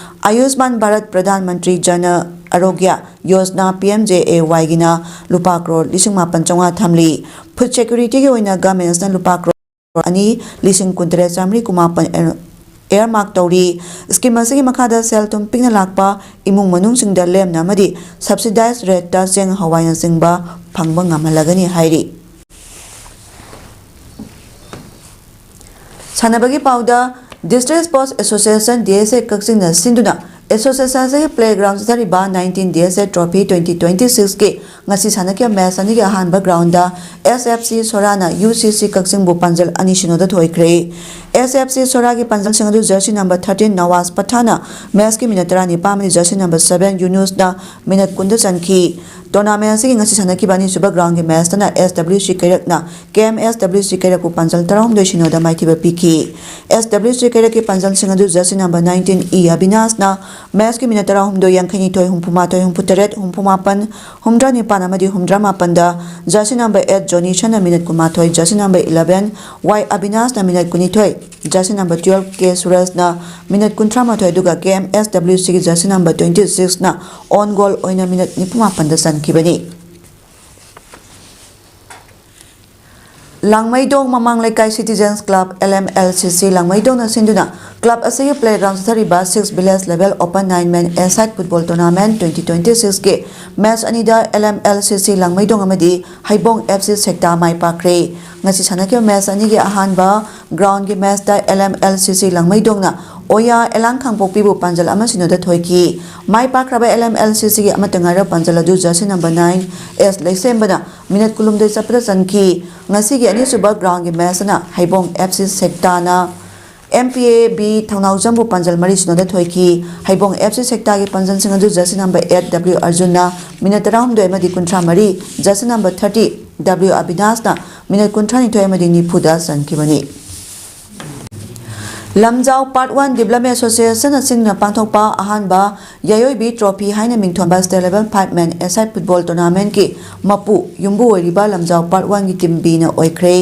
ꯑꯌꯨꯁꯃꯥꯟ Bharat Pradhan Mantri ꯖꯅ ꯑꯔꯣꯒ꯭ꯌ Yojana, P M J ꯑꯦ ꯋꯥꯏꯒꯤꯅ ꯂꯨꯄꯥ ꯀ꯭ꯔꯣꯔ ꯂꯤꯁꯤꯡ ꯃꯥꯄꯟ ꯆꯥꯝꯃꯉꯥ ꯊꯝꯂꯤ꯫ ꯐꯨꯗ ꯁꯦꯀ꯭ꯌꯨꯔꯤꯇꯤꯒꯤ ꯑꯣꯏꯅ ꯒꯚꯔꯟꯃꯦꯟꯠꯅ ꯂꯨꯄꯥ ꯀ꯭ꯔꯣꯔ ꯑꯅꯤ ꯂꯤꯁꯤꯡ ꯀꯨꯟꯇꯔꯦꯠ ꯆꯥꯃꯔꯤ ꯀꯨꯟꯃꯥꯄꯟ ꯑꯦꯌꯔꯃꯥꯔꯛ ꯇꯧꯔꯤ꯫ ꯁ꯭ꯀꯤꯝ ꯑꯁꯤꯒꯤ ꯃꯈꯥꯗ ꯁꯦꯜ ꯊꯨꯝ ꯄꯤꯛꯅ ꯂꯥꯛꯄ ꯏꯃꯨꯡ ꯃꯅꯨꯡꯁꯤꯡꯗ ꯂꯦꯝꯅ ꯑꯃꯗꯤ ꯁꯕꯁꯤꯗꯥꯏꯖ ꯔꯦꯠꯇ ꯆꯦꯡ ꯍꯋꯥꯏꯅꯆꯤꯡꯕ ꯐꯪꯕ ꯉꯝꯍꯜꯂꯒꯅꯤ ꯍꯥꯏꯔꯤ꯫ ꯁꯥꯟꯅꯕꯒꯤ ꯄꯥꯎꯗ, district sports association, D S A, ꯀꯛꯆꯤꯡꯅ ꯁꯤꯟꯗꯨꯅ ꯑꯦꯁꯣꯁꯤꯌꯦꯁꯟ ꯑꯁꯤꯒꯤ ꯄ꯭ꯂꯦꯒ꯭ꯔꯥꯎꯟ ꯆꯠꯊꯔꯤꯕ nineteen D S A trophy twenty twenty ꯁꯤꯛꯁꯀꯤ ꯉꯁꯤ ꯁꯥꯟꯅꯈꯤꯕ ꯃꯦꯆ ꯑꯅꯤꯒꯤ ꯑꯍꯥꯟꯕ ꯒ꯭ꯔꯥꯎꯟꯗ ꯑꯦꯁ ꯑꯦꯐ ꯁꯤ ꯁꯣꯔꯥꯅ ꯌꯨ ꯁꯤ ꯁꯤ ꯀꯛꯆꯤꯡꯕꯨ ꯄꯥꯟꯖꯜ ꯑꯅꯤ ꯁꯤꯅꯣꯗ ꯊꯣꯏꯈ꯭ꯔꯦ꯫ ꯑꯦꯁ ꯑꯦꯐ ꯁꯤ ꯁꯣꯔꯥꯒꯤ ꯄꯥꯟꯖꯜꯁꯤꯡ ꯑꯗꯨ jersey number thirteen Nawaz ꯄꯊꯥꯅ ꯃꯦꯆꯀꯤ minute ꯇꯔꯥꯅꯤꯄꯥꯟ ꯑꯃꯗꯤ ꯖꯔꯁꯤ ꯅꯝꯕꯔ ꯁꯚꯦꯟ ꯌꯨꯅꯨꯁꯅ ꯃꯤꯅꯠ ꯀꯨꯟꯗ ꯆꯟꯈꯤ꯫ ꯇꯣꯔꯅꯥꯃꯦꯟ ꯑꯁꯤꯒꯤ ꯉꯁꯤ ꯁꯥꯟꯅꯈꯤꯕ ꯑꯅꯤꯁꯨꯕ ꯒ꯭ꯔꯥꯎꯟꯒꯤ ꯃꯦꯆꯇꯅ ꯑꯦꯁ ꯗꯕ꯭ꯂꯤꯎ ꯁꯤ ꯀꯩꯔꯛꯅ ꯀꯦ ꯑꯦꯝ ꯑꯦꯁ ꯗꯕ꯭ꯂꯤꯎ ꯁꯤ ꯀꯩꯔꯛꯄꯨ ꯄꯥꯟꯖꯜ ꯇꯔꯥꯍꯨꯝꯗꯣꯏ ꯁꯤꯅꯣꯗ ꯃꯥꯏꯊꯤꯕ ꯄꯤꯈꯤ꯫ ꯑꯦꯁ ꯗꯕ꯭ꯂꯤꯎ ꯁꯤ ꯀꯩꯔꯛꯀꯤ ꯄꯥꯟꯖꯜꯁꯤꯡ ꯑꯗꯨ jersey number nineteen E ꯑꯕꯤꯅꯥꯁꯅ ꯃꯦꯆꯀꯤ minute ꯇꯔꯥꯍꯨꯝꯗꯣꯏ, ꯌꯥꯡꯈꯩꯅꯤꯊꯣꯏ, ꯍꯨꯝꯐꯨꯃꯥꯊꯣꯏ, ꯍꯨꯝꯐꯨꯇꯔꯦꯠ, ꯍꯨꯝꯐꯨꯃꯥꯄꯟ, ꯍꯨꯝꯗ꯭ꯔꯥꯅꯤꯄꯥꯟ ꯑꯃꯗꯤ ꯍꯨꯝꯗ꯭ꯔꯥꯃꯥꯄꯟꯗ, ꯖꯔꯁꯤ ꯅꯝꯕꯔ ꯑꯩꯠ ꯖꯣꯅꯤꯁꯟꯅ ꯃꯤꯅꯠ ꯀꯨꯟꯃꯥꯊꯣꯏ, ꯖꯔꯁꯤ ꯅꯝꯕꯔ ꯏꯂꯚꯦꯟ ꯋꯥꯏ ꯑꯕꯤꯅꯥꯁꯅ ꯃꯤꯅꯠ ꯀꯨꯟꯅꯤꯊꯣꯏ, ꯖꯔꯁꯤ ꯅꯝꯕꯔ ꯇꯨꯌꯦꯜꯐ ꯀꯦ ꯁꯨꯔꯖꯅ ꯃꯤꯅꯠ ꯀꯨꯟꯊ꯭ꯔꯥꯃꯥꯊꯣꯏ, ꯑꯗꯨꯒ ꯀꯦ ꯑꯦꯝ ꯑꯦꯁ ꯗꯕ꯭ꯂꯤꯎ ꯁꯤꯒꯤ ꯖꯔꯁꯤ ꯅꯝꯕꯔ ꯇ꯭ꯋꯦꯟꯇꯤ ꯁꯤꯛꯁꯅ ꯑꯣꯟ ꯒꯣꯜ ꯑꯣꯏꯅ ꯃꯤꯅꯠ ꯅꯤꯐꯨꯃꯥꯄꯟꯗ ꯆꯟꯈꯤꯕꯅꯤ꯫ ꯂꯥꯡꯃꯩꯗꯣꯡ ꯃꯃꯥꯡ ꯂꯩꯀꯥꯏ citizens club, L M L C ꯁꯤ, ꯂꯥꯡꯃꯩꯗꯣꯡꯅ ꯁꯤꯟꯗꯨꯅ ꯀ꯭ꯂꯕ ꯑꯁꯤꯒꯤ ꯄ꯭ꯂꯦꯒ꯭ꯔꯥꯎꯟ ꯆꯠꯊꯔꯤꯕ six village level open nine men a side football tournament twenty twenty ꯁꯤꯛꯁꯀꯤ ꯃꯦꯆ ꯑꯅꯤꯗ L M L C C ꯂꯥꯡꯃꯩꯗꯣꯡ ꯑꯃꯗꯤ ꯍꯩꯕꯣꯡ ꯑꯦꯐ ꯁꯤ ꯁꯦꯛꯇꯥ ꯃꯥꯏ ꯄꯥꯛꯈ꯭ꯔꯦ꯫ ꯉꯁꯤ ꯁꯥꯟꯅꯈꯤꯕ ꯃꯦꯆ ꯑꯅꯤꯒꯤ ꯑꯍꯥꯟꯕ ꯒ꯭ꯔꯥꯎꯟꯒꯤ ꯃꯦꯆꯇ ꯑꯦꯜ ꯑꯦꯝ ꯑꯦꯜ ꯁꯤ ꯁꯤ ꯂꯥꯡꯃꯩꯗꯣꯡꯅ ꯑꯣꯌꯥ ꯑꯦꯂꯥꯡ ꯈꯥꯡꯄꯣꯛꯄꯤꯕꯨ ꯄꯥꯟꯖꯜ ꯑꯃ ꯁꯤꯅꯣꯗ ꯊꯣꯏꯈꯤ꯫ ꯃꯥꯏ ꯄꯥꯛꯈ꯭ꯔꯕ ꯑꯦꯜ ꯑꯦꯝ ꯑꯦꯜ ꯁꯤ ꯁꯤꯒꯤ ꯑꯃꯠꯇ ꯉꯥꯏꯔꯕ ꯄꯥꯟꯖꯜ ꯑꯗꯨ ꯖꯔꯁꯤ ꯅꯝꯕꯔ ꯅꯥꯏꯟ ꯑꯦꯁ ꯂꯩꯁꯦꯝꯕꯅ ꯃꯤꯅꯠ ꯀꯨꯟꯍꯨꯝꯗꯣꯏ ꯆꯠꯄꯗ ꯆꯟꯈꯤ꯫ ꯉꯁꯤꯒꯤ ꯑꯅꯤꯁꯨꯕ ꯒ꯭ꯔꯥꯎꯟꯒꯤ ꯃꯦꯆ ꯑꯁꯤꯅ ꯍꯩꯕꯣꯡ F C ꯁꯦꯛꯇꯥꯅ M P A B ꯊꯧꯅꯥꯎꯖꯝꯕꯨ ꯄꯥꯟꯖꯜ ꯃꯔꯤ ꯁꯤꯅꯣꯗ ꯊꯣꯏꯈꯤ꯫ ꯍꯩꯕꯣꯡ ꯑꯦꯐ ꯁꯤ ꯁꯦꯛꯇꯥꯒꯤ ꯄꯥꯟꯖꯜꯁꯤꯡ ꯑꯗꯨ ꯖꯔꯁꯤ ꯅꯝꯕꯔ ꯑꯩꯠ ꯗꯕ꯭ꯂꯤꯎ ꯑꯔꯖꯨꯟꯅ ꯃꯤꯅꯠ ꯇꯔꯥꯍꯨꯝꯗꯣꯏ ꯑꯃꯗꯤ ꯀꯨꯟꯊ꯭ꯔꯥ ꯃꯔꯤ, ꯖꯔꯁꯤ ꯅꯝꯕꯔ ꯊꯥꯔꯇꯤ ꯗꯕ꯭ꯂꯤꯎ ꯑꯕꯤꯅꯥꯁꯅ ꯃꯤꯅꯠ ꯀꯨꯟꯊ꯭ꯔꯥꯅꯤꯊꯣꯏ ꯑꯃꯗꯤ ꯅꯤꯐꯨꯗ ꯆꯟꯈꯤꯕꯅꯤ꯫ ꯂꯝꯖꯥꯎ Part One Development Association ꯑꯁꯤꯅ ꯄꯥꯡꯊꯣꯛꯄ ꯑꯍꯥꯟꯕ ꯌꯥꯏꯑꯣꯏꯕꯤ Trophy ꯍꯥꯏꯅ ꯃꯤꯡꯊꯣꯟꯕ State Level Five Man A-side Football Tournamentꯀꯤ ꯃꯄꯨ ꯌꯨꯝꯕꯨ ꯑꯣꯏꯔꯤꯕ ꯂꯝꯖꯥꯎ Part Oneꯒꯤ Team Bꯅ ꯑꯣꯏꯈ꯭ꯔꯦ꯫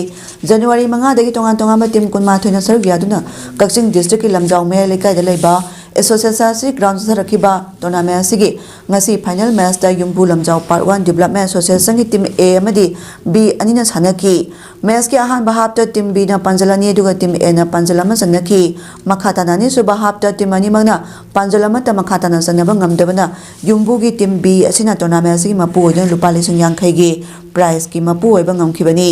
ꯖꯅꯋꯥꯔꯤ ꯃꯉꯥꯗꯒꯤ ꯇꯣꯉꯥꯟ ꯇꯣꯉꯥꯟꯕ team ꯀꯨꯟꯃꯥꯊꯣꯏꯅ ꯁꯔꯨꯛ ꯌꯥꯗꯨꯅ ꯀꯛꯆꯤꯡ districtꯀꯤ ꯂꯝꯖꯥꯎ ꯃꯌꯥꯏ ꯂꯩꯀꯥꯏꯗ ꯂꯩꯕ Association ꯑꯁꯤ ground ꯆꯠꯊꯔꯛꯈꯤꯕ tournament ꯑꯁꯤꯒꯤ ꯉꯁꯤ final matchꯇ ꯌꯨꯝꯕꯨ ꯂꯝꯖꯥꯎ Part One Development Associationꯒꯤ Team A ꯑꯃꯗꯤ B ꯑꯅꯤꯅ ꯁꯥꯟꯅꯈꯤ꯫ Matchꯀꯤ ꯑꯍꯥꯟꯕ halfꯇ Team Bꯅ ꯄꯥꯟꯖꯜ ꯑꯅꯤ ꯑꯗꯨꯒ Team Aꯅ ꯄꯥꯟꯖꯜ ꯑꯃ ꯆꯟꯅꯈꯤ꯫ ꯃꯈꯥ ꯇꯥꯅ ꯑꯅꯤꯁꯨꯕ halfꯇ team ꯑꯅꯤꯃꯛꯅ ꯄꯥꯟꯖꯜ ꯑꯃꯠꯇ ꯃꯈꯥ ꯇꯥꯅ ꯆꯟꯅꯕ ꯉꯝꯗꯕꯅ ꯌꯨꯝꯕꯨꯒꯤ Team B ꯑꯁꯤꯅ tournament ꯑꯁꯤꯒꯤ ꯃꯄꯨ ꯑꯣꯏꯗꯨꯅ ꯂꯨꯄꯥ ꯂꯤꯁꯤꯡ ꯌꯥꯡꯈꯩꯒꯤ prizeꯀꯤ ꯃꯄꯨ ꯑꯣꯏꯕ ꯉꯝꯈꯤꯕꯅꯤ꯫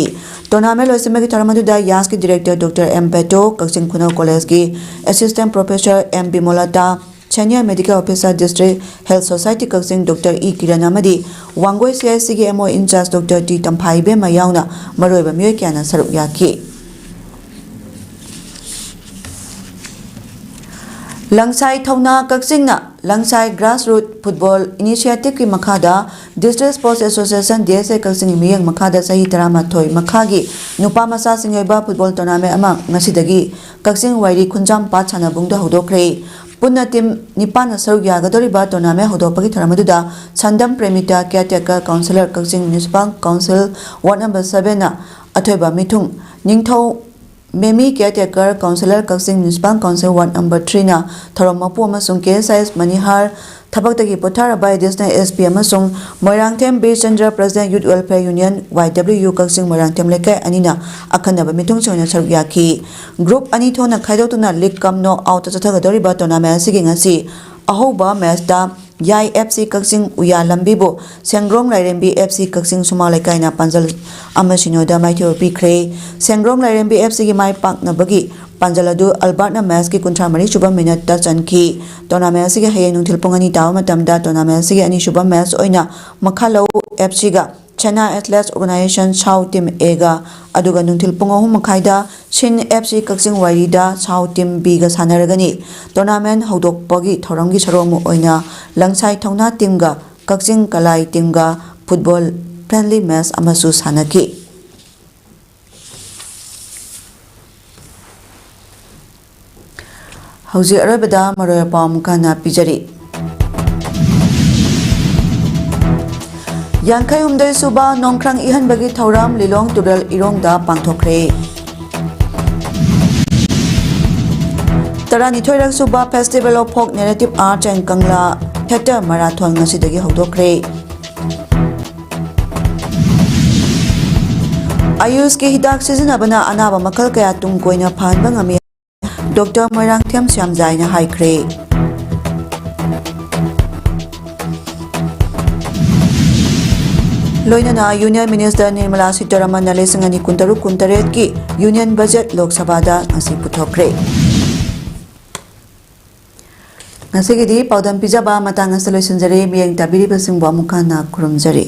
Tournament ꯂꯣꯏꯁꯤꯟꯕꯒꯤ ꯊꯧꯔꯝ ꯑꯗꯨꯗ ꯌꯥꯁꯀꯤ director Doctor M Beto, ꯀꯛꯆꯤꯡ ꯈꯨꯅꯧ collegeꯀꯤ assistant professor M ꯕꯤꯃꯣꯂꯇꯥ, Senior Medical Officer District Health Society ꯀꯛꯆꯤꯡ Doctor E ꯀꯤꯔꯟ ꯑꯃꯗꯤ Wangoi CICꯒꯤ MO in charge Doctor T ꯇꯝꯐꯥ ꯏꯕꯦꯝꯃ ꯌꯥꯎꯅ ꯃꯔꯨꯑꯣꯏꯕ ꯃꯤꯑꯣꯏ ꯀꯌꯥꯅ ꯁꯔꯨꯛ ꯌꯥꯈꯤ꯫ ꯂꯪꯁꯥꯏ ꯊꯧꯅꯥ ꯀꯛꯆꯤꯡꯅ ꯂꯪꯁꯥꯏ Grassroot Football Initiativeꯀꯤ ꯃꯈꯥꯗ District Sports Association, DSA, ꯀꯛꯆꯤꯡꯒꯤ ꯃꯤꯠꯌꯦꯡ ꯃꯈꯥꯗ ꯆꯍꯤ ꯇꯔꯥꯃꯥꯊꯣꯏ ꯃꯈꯥꯒꯤ ꯅꯨꯄꯥ ꯃꯆꯥꯁꯤꯡꯒꯤ ꯑꯣꯏꯕ football tournament ꯑꯃ ꯉꯁꯤꯗꯒꯤ ꯀꯛꯆꯤꯡ ꯋꯥꯏꯔꯤ ꯈꯨꯟꯖꯥꯝꯄꯥꯠ ꯁꯥꯟꯅꯕꯨꯡꯗ ꯍꯧꯗꯣꯛꯈ꯭ꯔꯦ꯫ ꯄꯨꯟꯅ team ꯅꯤꯄꯥꯟꯅ ꯁꯔꯨꯛ ꯌꯥꯒꯗꯧꯔꯤꯕ tournament ꯍꯧꯗꯣꯛꯄꯒꯤ ꯊꯧꯔꯝ ꯑꯗꯨꯗ ꯁꯟꯗꯝ ꯄ꯭ꯔꯦꯃꯤꯇꯥ, caretaker councillor, ꯀꯛꯆꯤꯡ Municipal Council Ward Number Sevenꯅ ꯑꯊꯣꯏꯕ ꯃꯤꯊꯨꯡ ꯅꯤꯡꯊꯧ ꯃꯦꯃꯤ, caretaker councillor, ꯀꯛꯆꯤꯡ Municipal Council Ward Number Threeꯅ ꯊꯧꯔꯝ ꯃꯄꯨ ꯑꯃꯁꯨꯡ KSIS ꯃꯅꯤꯍꯥꯔ ꯊꯕꯛꯇꯒꯤ ꯄꯣꯊꯥꯔꯕ Additional SP ꯑꯃꯁꯨꯡ Moirangthem ꯕꯤꯔꯆꯟꯗ꯭ꯔ, President Youth Welfare Union, YWU, ꯀꯛꯆꯤꯡ ꯃꯣꯏꯔꯥꯡꯊꯦꯝ ꯂꯩꯀꯥꯏ ꯑꯅꯤꯅ ꯑꯈꯟꯅꯕ ꯃꯤꯊꯨꯡꯁꯤꯡ ꯑꯣꯏꯅ ꯁꯔꯨꯛ ꯌꯥꯈꯤ꯫ Group ꯑꯅꯤ ꯊꯣꯛꯅ ꯈꯥꯏꯗꯣꯛꯇꯨꯅ League cum Knock Outꯇ ꯆꯠꯊꯒꯗꯧꯔꯤꯕ tournament ꯑꯁꯤꯒꯤ ꯉꯁꯤ ꯑꯍꯧꯕ matchꯇ ꯌꯥꯏ FC ꯀꯛꯆꯤꯡ ꯎꯌꯥ ꯂꯝꯕꯤꯕꯨ ꯁꯦꯡꯒ꯭ꯔꯣꯡ ꯂꯥꯏꯔꯦꯝꯕꯤ FC ꯀꯛꯆꯤꯡ ꯁꯨꯃꯥꯡ ꯂꯩꯀꯥꯏꯅ ꯄꯥꯟꯖꯜ ꯑꯃ ꯁꯤꯅꯣꯗ ꯃꯥꯏꯊꯤꯕ ꯄꯤꯈ꯭ꯔꯦ꯫ ꯁꯦꯡꯒ꯭ꯔꯣꯡ ꯂꯥꯏꯔꯦꯝꯕꯤ FCꯒꯤ ꯃꯥꯏ ꯄꯥꯛꯅꯕꯒꯤ ꯄꯥꯟꯖꯜ ꯑꯗꯨ ꯑꯜꯕꯥꯔꯠꯅ matchꯀꯤ ꯀꯨꯟꯊ꯭ꯔꯥ ꯃꯔꯤ ꯁꯨꯕ minuteꯇ ꯆꯟꯈꯤ꯫ Tournament ꯑꯁꯤꯒꯤ ꯍꯌꯦꯡ ꯅꯨꯡꯊꯤꯜ ꯄꯨꯡ ꯑꯅꯤ ꯇꯥꯕ ꯃꯇꯝꯗ tournament ꯑꯁꯤꯒꯤ ꯑꯅꯤꯁꯨꯕ match ꯑꯣꯏꯅ ꯃꯈꯥꯂꯧ FCꯒ Chhena Athletes Organization Sao Team Aꯒ, ꯑꯗꯨꯒ ꯅꯨꯡꯊꯤꯜ ꯄꯨꯡ ꯑꯍꯨꯝ ꯃꯈꯥꯏꯗ ꯁꯤꯟ FC ꯀꯛꯆꯤꯡ ꯋꯥꯏꯔꯤꯗ Sao Team Bꯒ ꯁꯥꯟꯅꯔꯒꯅꯤ꯫ Tournament ꯍꯧꯗꯣꯛꯄꯒꯤ ꯊꯧꯔꯝꯒꯤ ꯁꯔꯨꯛ ꯑꯃ ꯑꯣꯏꯅ ꯂꯪꯁꯥꯏ ꯊꯧꯅꯥ teamꯒ ꯀꯛꯆꯤꯡ ꯀꯂꯥꯏ teamꯒ football friendly match ꯑꯃꯁꯨ ꯁꯥꯟꯅꯈꯤ꯫ ꯍꯧꯖꯤꯛ ꯑꯔꯣꯏꯕꯗ ꯃꯔꯣꯏ ꯄꯥꯎ ꯑꯃꯨꯛ ꯍꯟꯅ ꯄꯤꯖꯔꯤ꯫ ꯌꯥꯡꯈꯩ ꯍꯨꯝꯗꯣꯏ ꯁꯨꯕ ꯅꯣꯡꯈ꯭ꯔꯪ ꯏꯍꯟꯕꯒꯤ ꯊꯧꯔꯝ ꯂꯤꯂꯣꯡ ꯇꯨꯔꯦꯜ ꯏꯔꯣꯡꯗ ꯄꯥꯡꯊꯣꯛꯈ꯭ꯔꯦ꯫ ꯇꯔꯥꯅꯤꯊꯣꯏꯔꯛ ꯁꯨꯕ Festival of Folk Narrative Arts and Kangla Theatre Marathon ꯉꯁꯤꯗꯒꯤ ꯍꯧꯗꯣꯛꯈ꯭ꯔꯦ꯫ ꯑꯌꯨꯁꯀꯤ ꯍꯤꯗꯥꯛ ꯁꯤꯖꯤꯟꯅꯕꯅ ꯑꯅꯥꯕ ꯃꯈꯜ ꯀꯌꯥ ꯇꯨꯡ ꯀꯣꯏꯅ ꯐꯍꯟꯕ ꯉꯝꯃꯤ꯫ ꯗꯣꯛꯇꯔ ꯃꯣꯏꯔꯥꯡꯊꯦꯝ ꯁ꯭ꯌꯥꯝꯖꯥꯏꯅ ꯍꯥꯏꯈ꯭ꯔꯦ꯫ ꯂꯣꯏꯅꯅ Union Minister ꯅꯤꯔꯃꯂꯥ ꯁꯤꯇꯥꯔꯥꯃꯟꯅ ꯂꯤꯁꯤꯡ ꯑꯅꯤ ꯀꯨꯟꯇꯔꯨꯛ ꯀꯨꯟꯇꯔꯦꯠꯀꯤ Union Budget ꯂꯣꯛ ꯁꯚꯥꯗ ꯉꯁꯤ ꯄꯨꯊꯣꯛꯈ꯭ꯔꯦ꯫ ꯉꯁꯤꯒꯤꯗꯤ ꯄꯥꯎꯗꯝ ꯄꯤꯖꯕ ꯃꯇꯥꯡ ꯑꯁꯤꯗ ꯂꯣꯏꯁꯤꯟꯖꯔꯦ꯫ ꯃꯤꯠꯌꯦꯡ ꯇꯥꯕꯤꯔꯤꯕꯁꯤꯡꯕꯨ ꯑꯃꯨꯛ ꯍꯟꯅ ꯈꯨꯔꯨꯝꯖꯔꯤ꯫